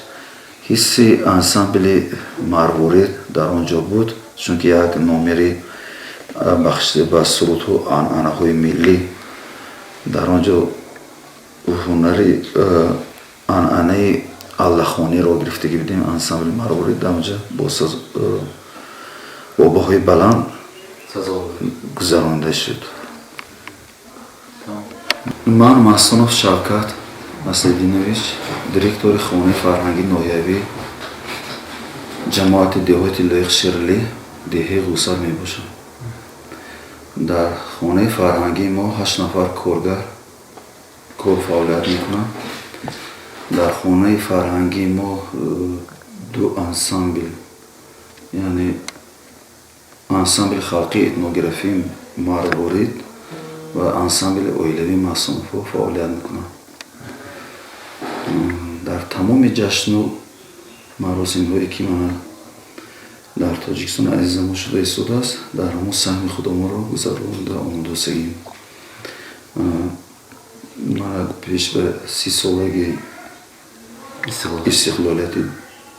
ҳисси ансамбли Марворид дар он ҷо буд, чунки як номери бахшида ба сурудҳу анъанаҳои миллӣ дар он ҷо ҳунари анъанаи аллахониро гирифтагӣ будем. Ансамбли Марворид дар он ҷо бо баҳои баланд гузаронда шуд. Ман Маҳсунов Шавкат Насриддинович, директори хонаи фарҳанги ноҳиявӣ ҷамоати деҳоти Лоиқ Шералӣ, деҳаи Ғусар мебошам. Дар хонаи фарҳангии мо ҳашт нафар коргар кор фаъолият мекунанд. Дар хонаи фарҳангии мо ду ансамбл, яъне ансамбли халқии этнографии Марворид ва ансамбли оилавии Маҳсуновҳо фаъолият мекунанд. Дар тамоми ҷашну маросимҳое, ки мана дар Тоҷикистони азизамон шуда истодааст, дар ҳамон саҳми худамонро гузаронда омодосагем. Мана пеш ба 30-солаги истиқлолияти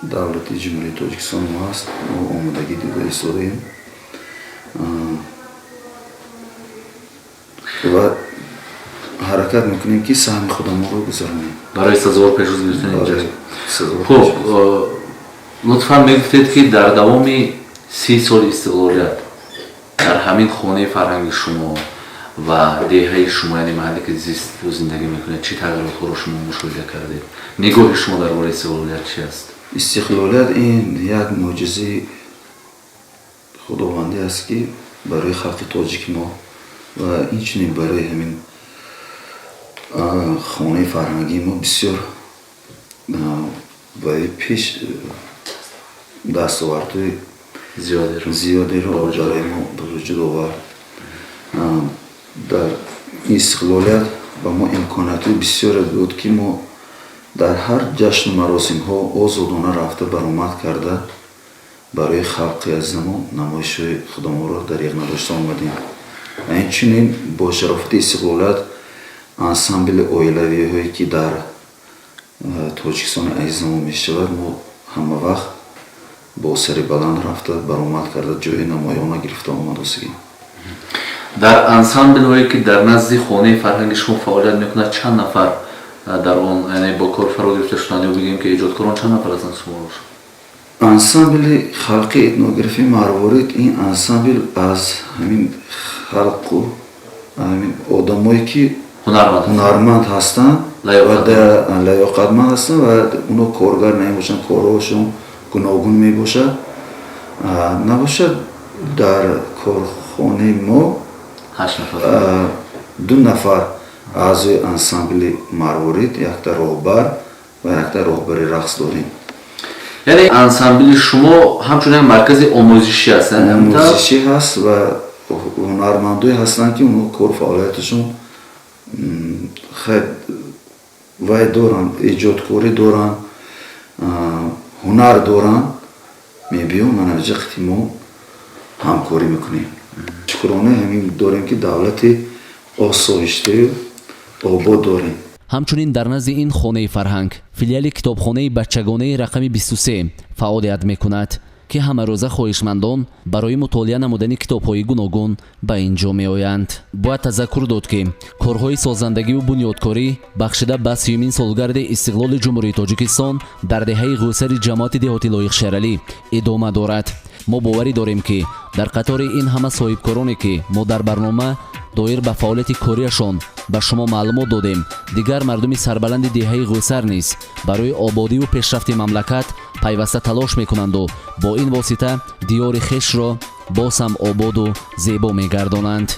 давлати Ҷумҳурии Тоҷикистон мо ҳаст, мо омодагӣ дида истодаем ва ҳаракат мекунем, ки саҳми худамонро гузаронем. Барои сазовор пешвоз гирифтани ҷашн. Хуб, лутфан мегуфтед, ки дар давоми 30 соли истиқлолият дар ҳамин хонаи фарҳанги шумо ва деҳаи шумо, яъне маҳалле ки зисту зиндагӣ мекунед, чӣ тағйиротҳоро шумо мушоҳида кардед? Нигоҳи шумо дар бораи истиқлолият чи аст? Истиқлолият ин як мӯъҷизаи худовандӣ аст, ки барои халқи тоҷики мо ва инчунин барои ҳамин хонаи фарҳангии мо бисёр ба пеш дастовардҳои зиёдеро барои мо ба вуҷуд овард. Дар истиқлолият ба мо имкониятҳои бисёре буд, ки мо дар ҳар ҷашну маросимҳо озодона рафта баромад карда, барои халқи азизамон намоишҳои худамонро дареғ надошта омадем. Инчунин бо шарофати истиқлолият ансамбли оилавиҳое, ки дар Тоҷикистони азизамон мешавад, мо ҳама вақт бо сари баланд рафта баромад карда, ҷои намоёна гирифта омадосагем. Дар ансамблҳое, ки дар назди хонаи фарҳанги шумо фаъолият мекунад, чанд нафар дар он, яъне бо кор фаро гирифта шуданд, ё бигем, ки эҷодкорон чанд нафар ҳастанд шумо? Ансамбли халқи этнографии Марворид ин ансамбл аз ҳамин халқу ҳамин одамое, ки ҳунарманд ҳастанд ва лаёқатманд ҳастанд ва оно коргар намебошанд, корҳошон гуногун мебошад. Набошад, дар корхонаи мо ду нафар аъзои ансамбли Марворид, якта роҳбар ва якта роҳбари рақс дорем. Яъне ансамбли шумо ҳамчун як маркази омӯзишӣ аст? Омӯзишӣ ҳаст ва ҳунармандое ҳастанд, ки онҳо кор фаъолияташон вай доранд, эҷодкорӣ доранд, ҳунар доранд, мебиён манаҷа қити мо ҳамкорӣ мекунем. Шукрона ҳамин дорем, ки давлати осоиштаю обод дорем. Ҳамчунин дар назди ин хонаи фарҳанг филиали китобхонаи бачагонаи рақами 23 фаъолият мекунад, ки ҳамарӯза хоҳишмандон барои мутолиа намудани китобҳои гуногун ба ин ҷо меоянд. Бояд тазаккур дод, ки корҳои созандагиву бунёдкорӣ, бахшида ба 30-юмин солгарди истиқлоли Ҷумҳурии Тоҷикистон, дар деҳаи Ғӯсари ҷамоати деҳоти Лоиқ Шералӣ идома дорад. Мо боварӣ дорем, ки дар қатори ин ҳама соҳибкороне, ки мо дар барнома доир ба фаъолияти кориашон ба шумо маълумот додем, дигар мардуми сарбаланди деҳаи Ғӯсар низ барои ободиву пешрафти мамлакат пайваста талош мекунанду бо ин восита диёри хешро боз ҳам ободу зебо мегардонанд.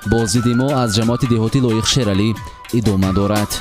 Боздиди мо аз ҷамоати деҳоти Лоиқ Шералӣ идома дорад.